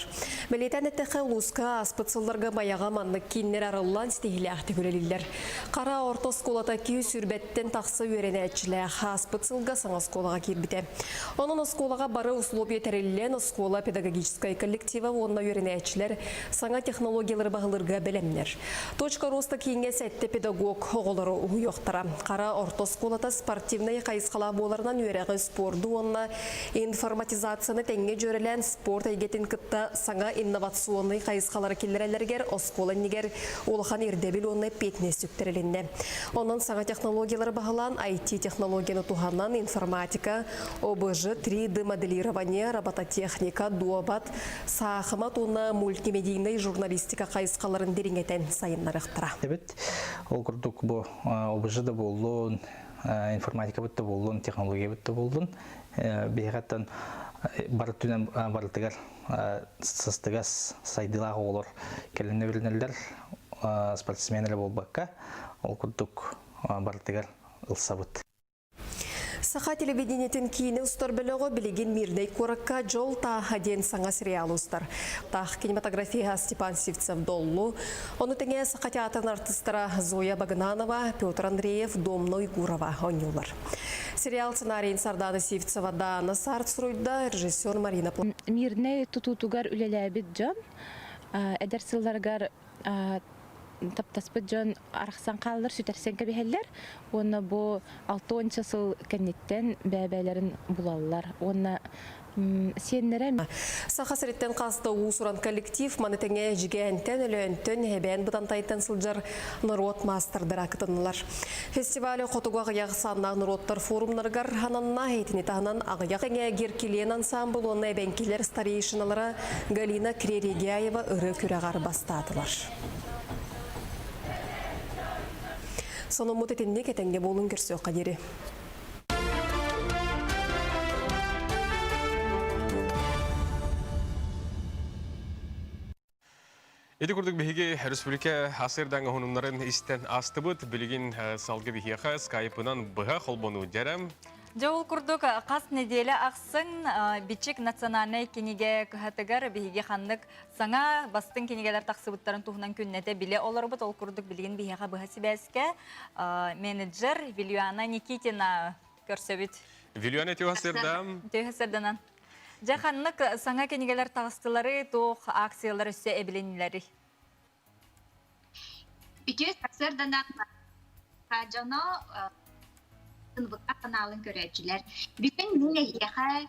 Бэлиэтээн эттэххэ, улууска ааспыт сылларга Майаҕа маннык кииннэр арыллан ситиһиилээхтик үлэлииллэр. Хара орто оскуолата 220-тэн тахса үөрэнээччилээх ааспыт сылга саҥа оскуолаҕа киирбитэ. Онон оскуолаҕа бары условия тэриллэн, оскуола педагогическай коллектива уонна үөрэнээччилэр саҥа технологиялары баһылыырга бэлэмнэр. Точка роста кииҥҥэ сэттэ педагог оҕолору уһуйуохтара. Хара орто оскуолата спортивнай хайысхалаах буоларынан үөрэҕи, спорду уонна информатизацияны тэҥҥэ дьүөрэлээн спорт эйгэтин кытта саҥа инновационнай хайысхалары киллэрэллэригэр оскуола иннигэр улахан ирдэбил уонна эппиэтинэс сүктэрилиннэ. Онон саҥа технологиялары баһылаан IT-технологияны туһанан информатика, ОБЖ, 3D моделирование, робототехника, дуобат, саахымат уонна мультимедийнай журналистика хайысхаларын дириҥэтэн сайыннарыахтара. Эбит. Ол курдук бу ОБЖ да буоллун, информатикабыт да буоллун, технологиябыт да буоллун, биһиэхэттэн бары түнэн барытыгар сыстыгас сайдыылаах оҕолор кэлин билинэллэр, спортсмен эрэ буолбакка, ол курдук барытыгар ылсабыт. Саха телевидениетин киинэ устар бөлөҕө билигин Мирнэй куоракка Дьол тааһа диэн саҥа сериал устар. Таах кинематографиһа Степан Сивцев-Доллу, ону тэҥэ Саха театрын артыыстара Зоя Багынанова, Петр Андреев, Домна Уйгурова оонньуулар. Сериал сценарийын Сардана Сивцева Даана Сарт суруйда, режиссер Марина Мирнэй тутуутугар үлэлээбит дьон эдэр сылларыгар таптаспыт дьон арахсан хааллар, сүтэрсэн кэбиһэллэр уонна бу алтыонча сыл кэнниттэн бэйэ-бэйэлэрин булаллар уонна сиэннэрэ Саха сириттэн хаста уус-уран коллектив маны тэҥэ Эдьигээнтэн, Өлөөнтөн, Эбээн Бытантайтан сылдьар норуот маастардара кытыннылар. Фестиваль хотугу аҕыйах саннаах норуоттар форумнарыгар ананна, итини таһынан аҕыйах тэҥэ Геркилен ансаамбыл уонна эбэҥкилэр старейшиналара Галина Кререгяева ырыа күрэҕэр бастаатылар. Сонуммут итинник этэҥҥэ буолун көрсүөххэ диэри. Ити курдук биһиги республика асырдаҥ оһунуннарын истэн астыбыт. Билигин салгы биһиэхэ скайпынан быһа холбонуу дьэрэм. Дьэ ол курдук хас неделя ахсын Бичик национальнай кинигэ кыһатыгар биһиги ханнык саҥа бастыҥ кинигэлэр тахсыбыттарын туһунан күннэтэ билэ олоробут. Ол курдук билигин биһиэхэ быһа сибээскэ менеджер Вильяна Никитина көрсөбүт. Вильяна Тюхасырдам. Тюхасырданан. Дьэ ханнык саҥа кинигэлэр таҕыстылары, туох акциялар өссө эбилиннилэрий? Үтүө сарсыарданан дьоно НВК каналын көрөөччүлэр. Бүгүн мин эһиэхэ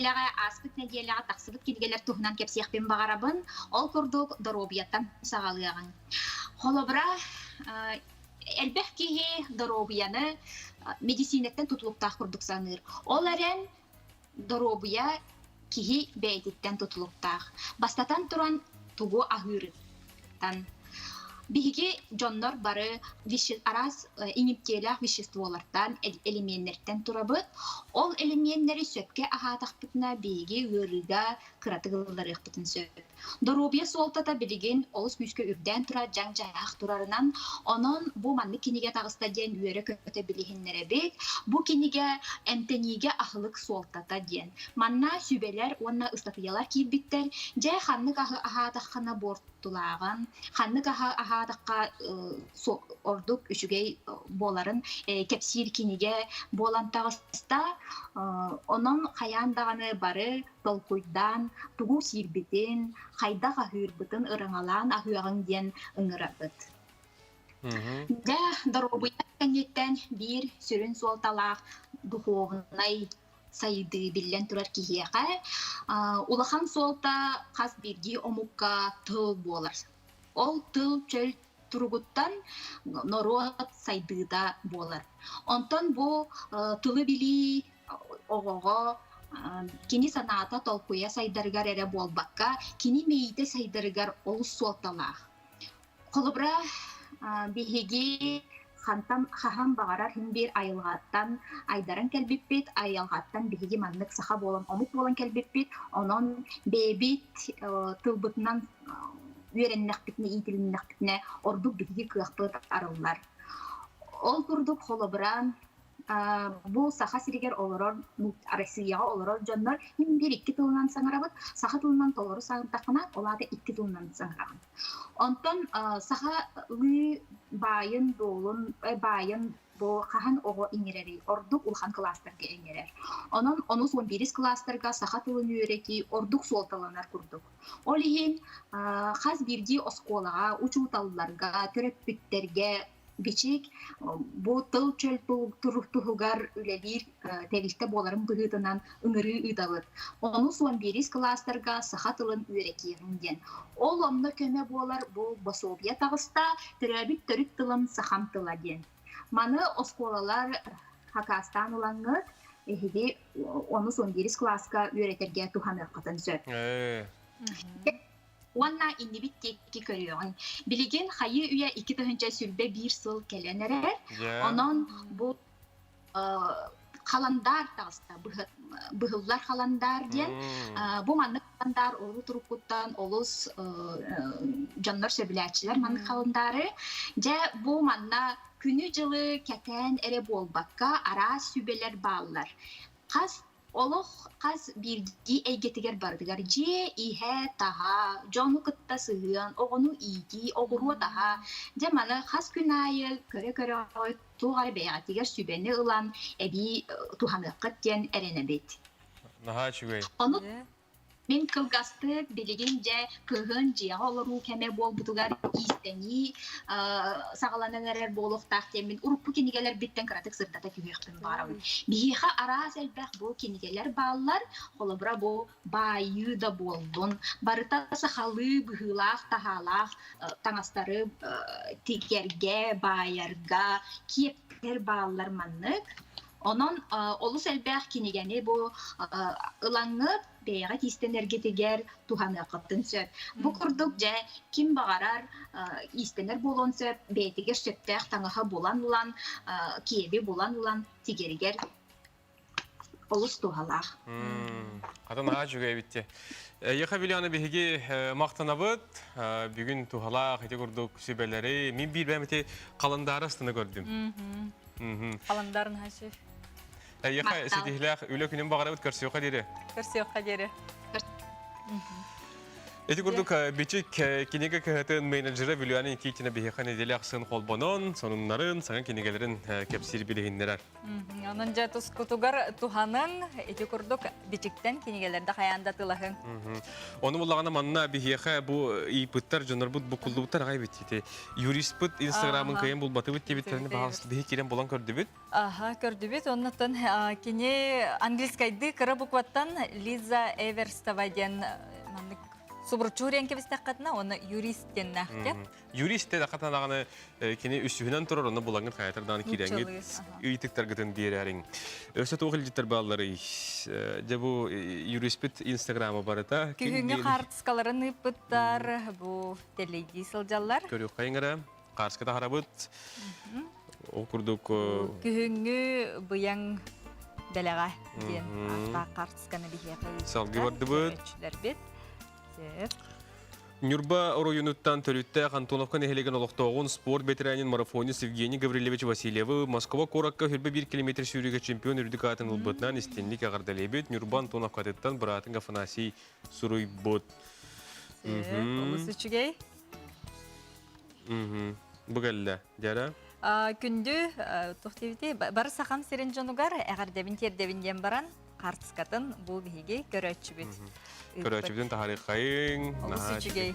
нэдиэлэҕэ ааспыт нэдиэлэҕэ тахсыбыт кинигэлэр туһунан кэпсиэхпин баҕарабын. Ол курдук доруобуйаттан саҕалыаҕыҥ. Холобура, элбэх киһи доруобуйаны медицинэттэн тутулуктаах курдук саныыр. Ол эрэн доруобуйа киһи бэйэтиттэн тутулуктаах. Бастатан туран, тугу аһыырыттан. Биһиги дьоннор бары араас иҥиптиэлээх веществолартан, элеменнэртэн турабыт. Ол элеменнэри сөпкө аһаатахпытына биһиги ыарыыга кыратык ылларыахпытын сөп. Доруобуйа суолтата билигин олус күүскэ үрдээн турар дьаҥ-дьаһах турарынан, онон бу маннык кинигэ таҕыста диэн үөрэ-көтө билиһиннэрэбит. Бу кинигэ эмтэниигэ аһылык суолтата диэн. Манна сүбэлэр уонна ыстатыйалар киирбиттэр. Дьэ, ханнык аһы аһаатаххына буортулааҕын, ханнык аһы аһаатахха ордук үчүгэй буоларын кэпсиир кинигэ буолан таҕыста. Онон хайаан даҕаны бары толкуйдаан, тугу сиирбитин, хайдах аһыырбытын ырыҥалаан аһыаҕыҥ диэн ыҥырабыт. Дьэ, доруобуйа кэнниттэн биир сүрүн суолталаах духуобунай сайдыы биллэн турар киһиэхэ улахан суолта хас биирдии омукка тыл буолар. Ол тыл чөл туругуттан норуот сайдыыта буолар. Онтон бу тылы билии оҕоҕо кини санаата толкуйа сайдарыгар эрэ буолбакка, кини мэйиитэ сайдарыгар олус суолталаах. Холобура, биһиги хантан хаһан баҕарар иһин биир айылҕаттан айдаран кэлбиппит, айылҕаттан биһиги маннык саха буолан, омук буолан кэлбиппит, онон бэйэбит тылбытынан үөрэннэхпитинэ, иитилиннэхпитинэ ордук биһиги кыахпыт арыллар. Ол курдук, холобура, бу Саха сиригэр олорор, Россияҕа олорор дьоннор мин биир икки тылынан саҥарабыт. Саха тылынан толору саҥардаххына, ол аата икки тылынан саҥараҕын. Онтон сахалыы баайын-дуолун, баайын бу хаһан оҕо иҥэрэрий? Ордук улахан кылаастарга иҥэрэр. Онон онус уон биирис кылаастарга саха тылын үөрэтии ордук суолталанар курдук. Ол иһин хас биирдии оскуолаҕа, учууталларга, төрөппүттэргэ Бичик бу тыл чөл туһугар үлэлиир тэрилтэ буоларын быһыытынан ыҥырыы ыытабыт. Онус уон биирис кылаастарга саха тылын үөрэтиэҕиҥ диэн. Ол онно көмө буолар бу босуобуйа таҕыста, төрөөбүт төрүт тылым сахам тыла диэн. Маны оскуолалар хакаастаан ылаҥҥыт, эһиги онус уон биирис кылааска үөрэтэргэ туһаныаххытын сөп. Уонна иннибит диэки көрүөҕүҥ. Билигин хайыы үйэ 2021 сыл кэлэн эрэр. Онон бу халандаар таҕыста, быһыллар халандаар диэн. Бу маннык халандаар урут уруккуттан олус дьоннор сөбүлээччилэр маннык халандаары. Дьэ, бу манна күнү-дьылы кэтээн эрэ буолбакка, араас сүбэлэр бааллар. Хас Олох хас биирдии эйгэтигэр барытыгар дьиэ иһэ-таһа, дьону кытта сыһыан, оҕону иитии, оҕуруот аһа, дьэ маны хас күн аайы көрө-көрө туох эрэ бэйэҕитигэр сүбэни ылан эбии туһаныаххыт диэн эрэнэбит. Наһаа үчүгэй. Ону Мин кылгастык билигин дьэ кыһын дьиэҕэ олоруу кэмэ буолбутугар иистэнии саҕаланан эрэр буолуохтаах диэммин урукку кинигэлэрбиттэн кыратык сырдата түһүөхпүн баҕарабын. Биһиэхэ араас элбэх бу кинигэлэр бааллар. Холобура бу баайыы да буоллун, барыта сахалыы быһыылаах-таһаалаах таҥастары тигэргэ, баайарга киэптэр бааллар маннык. Онон олус элбэх кинигэни бу ылаҥҥыт бэйэҕит иистэнэргитигэр туһаныаххытын сөп. Бу курдук дьэ ким баҕарар иистэнэр буолуон сөп, бэйэтигэр сөптөөх таҥаһы булан ылан, киэби булан ылан тигэригэр олус туһалаах. Хата наһаа үчүгэй эбит дии. Эйиэхэ Вилиана биһиги махтанабыт. Бүгүн туһалаах ити курдук сүбэлэри мин биир бэйэм ити халандаары астына көрдүм. Халандаарын хаши. Эйиэхэ ситиһилээх үлэ күнүн баҕарабыт көрсүөххэ диэри. Көрсүөххэ диэри. Ити курдук Бичик кинигэ кыһатын менеджерэ Вилюяна Никитина биһиэхэ нэдиэлэ ахсын холбонон, сонуннарын, саҥа кинигэлэрин кэпсиир билиһиннэрэр. Онон дьэ тускутугар туһаныҥ, ити курдук бичиктэн кинигэлэрдэ хайаан да тылаһыҥ. Ону буллаҕына манна биһиэхэ бу ыйыппыттар дьоннорбут буккуллубуттар аҕай эбит ити. Юристпыт инстаграмын кыайан булбатыбыт диэбиттэрин баҕалас биһи киирэн булан көрдүбүт. Аха, көрдүбүт. Оннуттан кини английскайды кыра букваттан Лиза Эверстова диэн маннык. Субуруччу уриэн кэбистэххитинэ, уонна юрист диэннээхтэ. Юрист диэн хатанаҕаны кини үсүһүнэн турар, онно булаҥҥын хайатар даҕаны киирэҥҥит ыйытыктаргытын биэрээриҥ. Өссө туох илдьиттэр баалларый? Дьэ бу юриспит инстаграма барыта. Күһүҥҥү хаартыскаларын ыыппыттар, бу тэлэйдии сылдьаллар. Көрүөххэйиҥ эрэ. Хаарска таһарабыт. Ол курдук Күһүҥҥү быйаҥ бэлэҕэ диэн ааттаах хаартысканы биһиэхэ Салгыы бардыбыт. Көрөөччүлэрбит. Сөп. Ньурба оройуонуттан төрүттээх Антоновка нэһилиэгин олохтооҕун спорт бэтэрээнин марафонист Евгений Гаврильевич Васильевы Москва куоракка 21 километр сүүрүүгэ чемпион үрдүк аатын ылбытынан истинник эҕэрдэлиибит. Ньурба Антоновкатыттан быраатын Афанасий суруйбут. Олус үчүгэй. Бу кэллэ, дьара. Күндү туох диэбитий, бары сахам сирин дьонугар эҕэрдэбин тиэрдэбин диэн баран, хаартыскатын бу биһиги көрөөччүбүт. Көрөөччүбүтүн таһаарыаххайыҥ. Олус үчүгэй.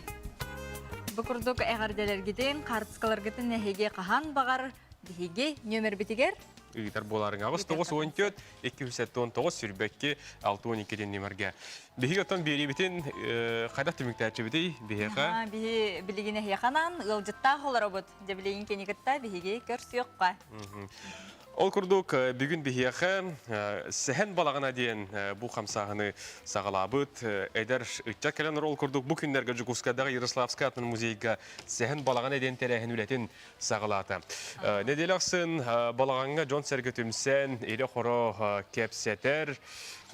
Бу курдук эҕэрдэлэргитин, хаартыскаларгытын эһиги хаһан баҕар биһиги нүөмэрбитигэр ыытар буолаарыҥ. 8 94 279 сүүрбэкки 62 нүөмэргэ. Биһиги оттон биэриибитин хайдах түмүктээччибитий биһиэхэ? Биһи билигин эһиэхэ анаан ыалдьыттаах олоробут. Дьэ билигин кини кытта биһиги көрсүөххэ. Ол курдук бүгүн биһиэхэ Сэһэн балаҕана диэн бу хамсааһыны саҕалаабыт эдэр ыччат кэлэн ол курдук бу күннэргэ Дьокуускайдааҕы Ярославскай атын музейга Сэһэн балаҕана диэн тэрээһин үлэтин саҕалаата. Нэдиэлэ ахсын балаҕаҥҥа дьон-сэргэ түмсэн, илэ-хоро кэпсэтэр,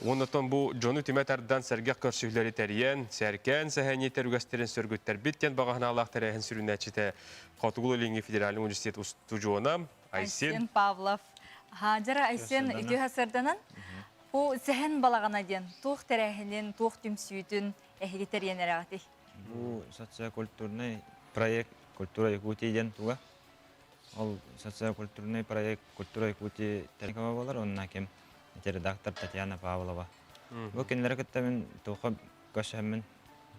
Оннотон бу дьону түмэ тардан сэргэх көрсүһүүлэри тэрийэн, сэркээн сэһэнньиттэр үгэстэрин сөргүттэрбит диэн баҕа санаалаах тэрээһин сүрүннээччитэ Хотугулуу-Илиҥҥи федеральнай университет устудьуона Айсен Айсен Павлов. Хаадьара Айсен үтүө сарсыарданан бу сэһэн балаҕана диэн туох тэрээһинин, туох түмсүүтүн эһиги тэрийэн эрэҕитий? Бу социокультурный проект «Культура Якутии» диэн туга. Ол социокультурный проект «Культура Якутии» тэрийкэ буолар, онно ким редактор Татьяна Павлова. Бу кинилэри кытта мин туохха көрсөммүн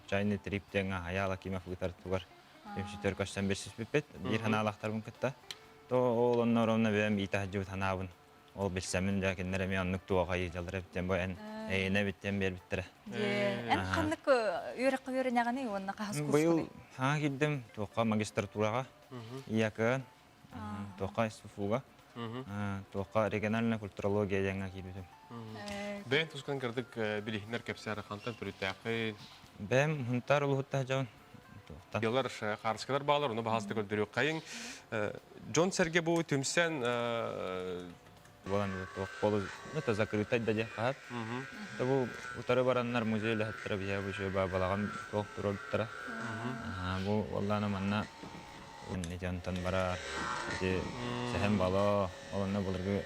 чайный трип диэҥҥэ Айаал Акимов ыытар тугар түмсүүтүгэр көрсөн билсиспиппит. Биир ханаалаахтарбын кытта. То ол онно ровно бэйэм иитэ сылдьыбыт ханаабын ол билсэммин дьэ кинилэр эмиэ оннук туоха ыйыталлар эбиттэн бу эн эйинэ эбиттэн биэрбиттэрэ. Эн ханнык үөрэххэ үөрэнэҕиний уонна хаһыс курскуный? Быйыл хаҥа киирдим туохха магистратураҕа ИАК туохха СФУга туохха региональная культурология диэҥҥэ киирбитим. Бэйэн тускан кырдык билиһиннэр кэпсээр хантан төрүттээххин? Бэйэм Хунтаар улуһуттаах дьон Ялар хаарыскалар баалар, ону баһаалыста көрдөрүөххэйиҥ. Дьон сэргэ бу түмсэн буолан туох болу ну это закрытай да диэх хаһат. Бу утары бараннар музей үлэһиттэрэ биһиэ бу үчүгэй балаҕан туох туруорбуттара. Бу уоллаана манна ити онтон барар ити сэһэн бало ол онно былыргы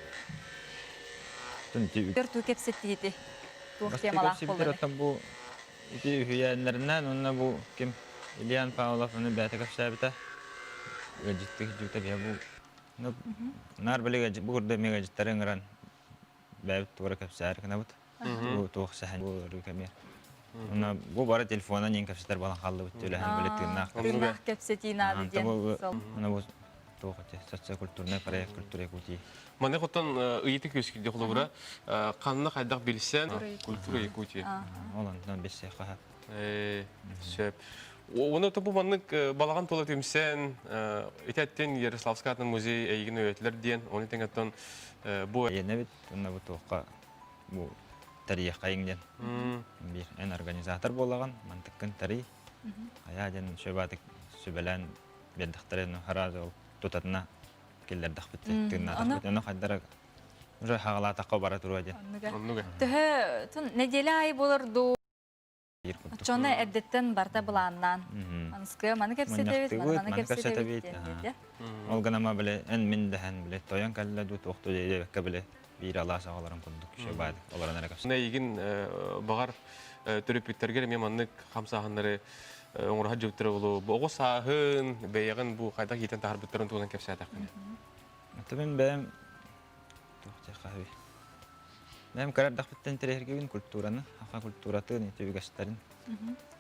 Туу кэпсэттигити туох темалаах буоллар? Бу Ити үһүйээннэринэн уонна бу ким Ильян Павлов ону бэйэтэ кэпсээбитэ. Ыалдьыттыы сылдьыбыта биһэ бу ну наар били ыалдьыт бу курдук эмиэ ыалдьыттары ыҥыран бэйэбит туора кэпсээри гынабыт. Бу туох сэһэн бу өрүү кэмиэр. Уонна бу бары телефонан иин кэпсэтэр буолан хааллыбыт үлэһэн били тыыннаах Тыыннаах кэпсэтии наада диэн. Уонна бу туох ити социокультурный проект культура Якутии. Маннык оттон ыйытык үөскүүрдэ холобура ханна хайдах билсэн культура Якутии. Ол онтон билсиэххэ Сөп. Оны бу маннык балаҕан тула түмсэн итеттен Ярославскай атынан музей эйигин өйөтүлэр диэн, оны тэҥ бу Иэнэбит уонна бу туохха бу тэрийиэххэйиҥ диэн. Биир эн организатор буолаҕын, мантыккын тэрий. Хайаа диэн сүбаатык сүбэлээн биэрдэхтэрэ сразу ол тутатына киллэрдэхпит тыыннаатахпыт ону хайдара уже хаҕалаатахха бара туруо диэн оннуга төһө нэдиэлэ аайы буолар дуу Оччону эрдэттэн барта былааннаан аныскы маны кэпсэтэбит маны кэпсэтэбит диэн ол гынама биле эн мин дэһэн биле тойон кэллэ дуу туохту диэбэккэ биле биир алаас аҕаларын курдук үчүгэй баайдык олорон эрэ кэпсэ эйигин баҕар төрөппүттэргэр эмиэ маннык хамсааһыннары оҥоро сылдьыбыттара буолуо. Бу оҕо сааһын, бэйэҕин бу хайдах иитэн таһаарбыттарын туһунан кэпсээтэххинэ. Это мин бэйэм туох диэххэ сөбүй? Бэйэм кыра эрдэхпиттэн интэриэһиргиибин культураны, саха культуратын, ити үгэстэрин.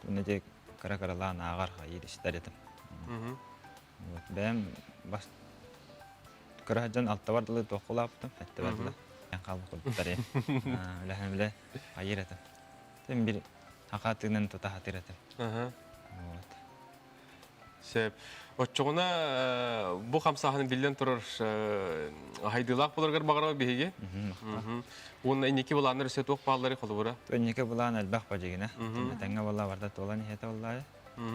Уонна ити кыра-кыралаан ааҕар, хайыыр истэр этим. Вот бэйэм бас кыра сылдьан алтабар дылы туохха улааппытым, сэттибэр дылы. Хаалбыт курдуктар. Үлэһэн билэ хайыыр этим. Тим бир. Хака тыынан тута хатыр этим. Вот. Сөп. Оччоҕуна бу хамсааһын биллэн турар хайдыылаах боларгар баҕарабы биһиги. Уонна инники былааннар өссө туох бааллары холобура? Инники былаан элбэх бадьыгына. Тэҥҥэ буолла барда туолан иһэтэ буоллаайы.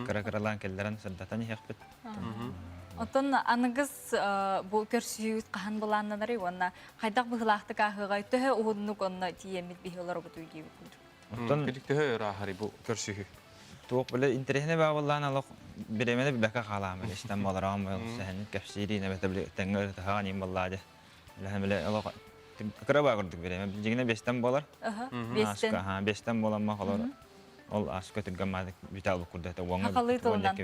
Кыра-кыралаан кэллэрэн сырдатан иһиэхпит. Оттон аныгыс бу көрсүһүүт хаһан былааннанарый уонна хайдах быһыылаахтык ааһыаҕай төһө уһуннук онно тиийэммит биһи олоробут диибит курдук. Оттон төһө өр ааһарый бу көрсүһүү? Туох биле интэриэһинэй баа буоллаан олох бириэмэни билбэккэ хаалаам биле истэн буолараҕым сэһэнин кэпсиириин эбэтэ били тэҥҥэ ырытыһаҕын иин буоллаа дьэ билэһэн биле олох кыра баа курдук бириэмэ дьиҥинэ биэстэн буолар биэстэн биэстэн буоламма холор ол ааска түргэн маадык бүтэ албыт курдук этэ уоҥҥа Хахалыы тылынан.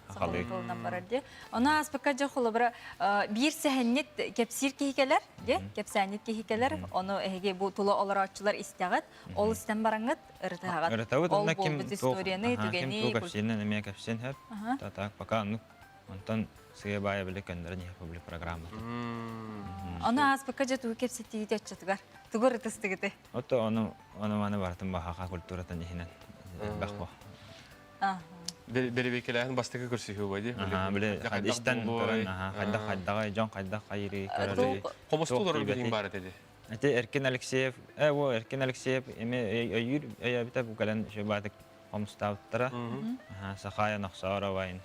Сахалыы тылынан барар дии. Ону ааспыкка дьэ холобура биир сэһэнньит кэпсиир киһи кэлэр, дии, кэпсээнньит киһи кэлэр. Ону эһиги бу тула олорооччулар истэҕит. Ол истэн бараҥҥыт ырытыһаҕыт. Ырытабыт Ол буолбут историяны, түгэни. Ким туох кэпсиэнин эмиэ кэпсиэн сөп. Так пока оннук онтон сыа баайа били көннөрөн иһэ публик программата. Ону ааспыкка дьэ тугу кэпсэтиигит оччотугар? Тугу ырытыстыгыты? Ото ону ону маны барытын баһаха культуратын иһинэн элбэх бу. Бэрибиэкэлээһин бастакы көрсүһүү буо дии. Били истэн көрөн хайдах хайдаҕай дьон хайдах хайырыы көрөрүй. Хомустуу олорор билиҥ баар этэ дии. Ити Эркин Алексеев, э во Эркин Алексеев эми өйүүр өйөөбүтэ бу кэлэн шөбаатык хомустаабыттара. Сахая Нохсооровайн.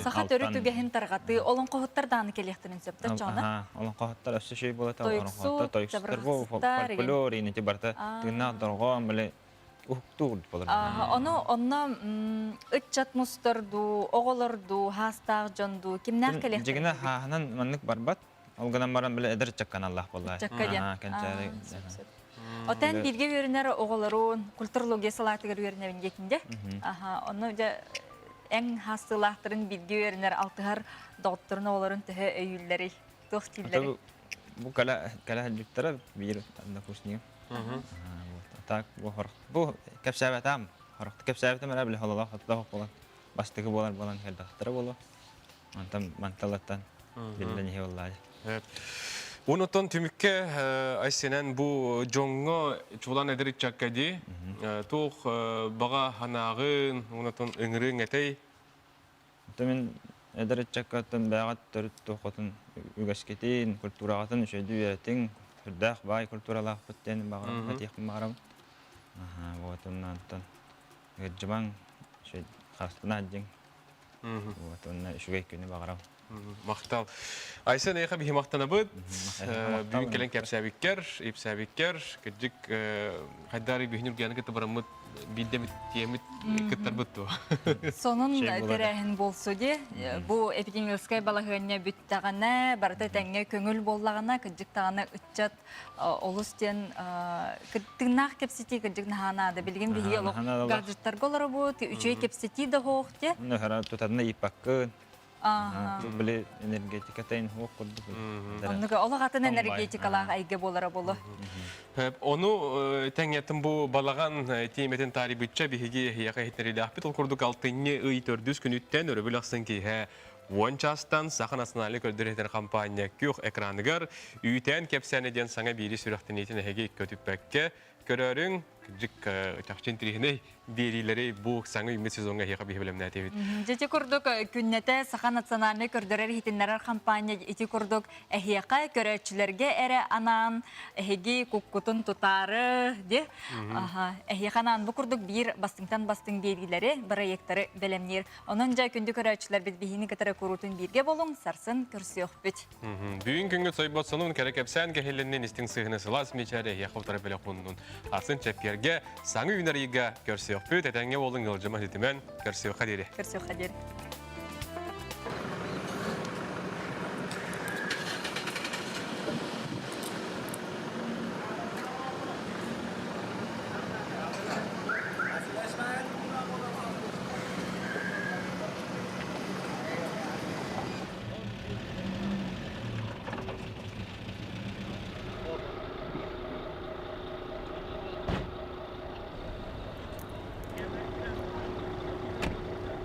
Саха төрүт үгэһин тарҕатыы олоҥхоһуттар дааны кэлиэхтэрин сөп да чоона? Олоҥхоһуттар өссө шөй буолата олоҥхоһуттар, тойуксуттар бу фольклор ити барыта тыыннаах дорҕоон били уһуктуур болар. Ону онно ыччат мустар дуу, оҕолор дуу, хаастаах дьон дуу кимнээх кэлиэхтэрин? Дьигинэ хааһынан маннык барбат. Ол гынан баран били эдэр ыччакка аналлаах буолла. Ыччакка диэн. Кэнчээри. Отен бииргэ үөрэнэр оҕолорун культурология салаатыгар үөрэнэбин диэтин дэ. Аха, онно дьэ эҥ хаастыылаахтарын бииргэ үөрэнэр алтыһар доҕотторун оҕолорун төһө өйүүллэрий? Туох дииллэрий? Бу кэлэ кэлэ сылдьыбыттара биир однокурсник. Так бу хорох бу кэпсээбэтам. Хорохту кэпсээбитим эрэ били хололоох хотолоох буолан бастакы буолар буолан кэлбэтэхтэрэ буолуо. Онтон манталаттан биллэн иһи боллаады. Онотон түмүккэ айсенен бу дьоҥҥо чулан эдэр ыччакка дии туох баҕа санааҕын онотон ыҥырыыҥ этэй? Мин эдэр ыччаккаттан бэйэҕит төрүт туоххутун үгэскитин, культураҕытын үчүгэйдик үөрэтиҥ, сүрдээх баай культуралаахпыт диэн баҕарабын, этиэхпин баҕарабын. Вот оннуттан ыалдьымаҥ, харыстана сылдьыҥ. Вот уонна үчүгэй күнү баҕарабын. Махтал. Айсен эйиэхэ биһи махтанабыт. Бүгүн кэлэн кэпсээбиккэр, ипсээбиккэр, кырдьык хайдары биһин үргэни кытта бараммыт биирдэ тиэмит кыттарбыт дуо? Сонун тэрээһин буолсу ди. Бу эпидемиологическай балаһыанньа бүттэҕинэ, барыта тэҥҥэ көҥүл буоллаҕына, кырдьык даҕаны ыччат олус диэн тыыннаах кэпсэтии кырдьык наһаа наада. Билигин биһиги олох гаджеттарга олоробут, үчүгэй кэпсэтии да суох те. Тутарына ииппаккын. Били энергетика тайын хуох курдук. Оннуга олох атын энергетикалаах эйгэ буолара болу. Ону тэҥҥэтин бу балаҕан тиэмэтин таарыйбычча биһиги эһиэхэ иһитиннэриилээхпит. Ол курдук алтынньы ый төрдүс күнүттэн өрөбүл ахсын киэһэ 10 чаастан Саха национальнай көрдөрөр компания күөх экраныгар Үүтээн кэпсээнэ диэн саҥа биири сүрэхтэниитин эһиги көтүппэккэ көрөөрүҥ. Кырдьык, чахчы интириэһинэй биэриилэри бу саҥа үүммүт сезоҥҥа эһиэхэ биһи бэлэмнээтибит. Дьэ курдук күннэтэ Саха национальнай көрдөрөр-иһитиннэрэр компания ити курдук эһиэхэ көрөөччүлэргэ эрэ анаан эһиги куккутун тутаары ди эһиэхэ анаан бу курдук биир бастыҥтан бастыҥ биэриилэри бырайыактары бэлэмниир. Онон дьэ күндү көрөөччүлэрбит биһини кытары куруутун бииргэ болуҥ, сарсын көрсүөхпүт. Бүгүн күҥҥүт сойбот сонун кэрэ кэпсээн кэһиллиннин истиҥ сыһыны сылаас мичээрэ эһиэхэ утары бэлэх ууннун. Атын чэппиэргэ саҥа үүнэр ыйга көрсүөхпүт, этэҥҥэ буолуҥ ыалдьыма ситимэн, көрсүөххэ диэри. Көрсүөххэ диэри.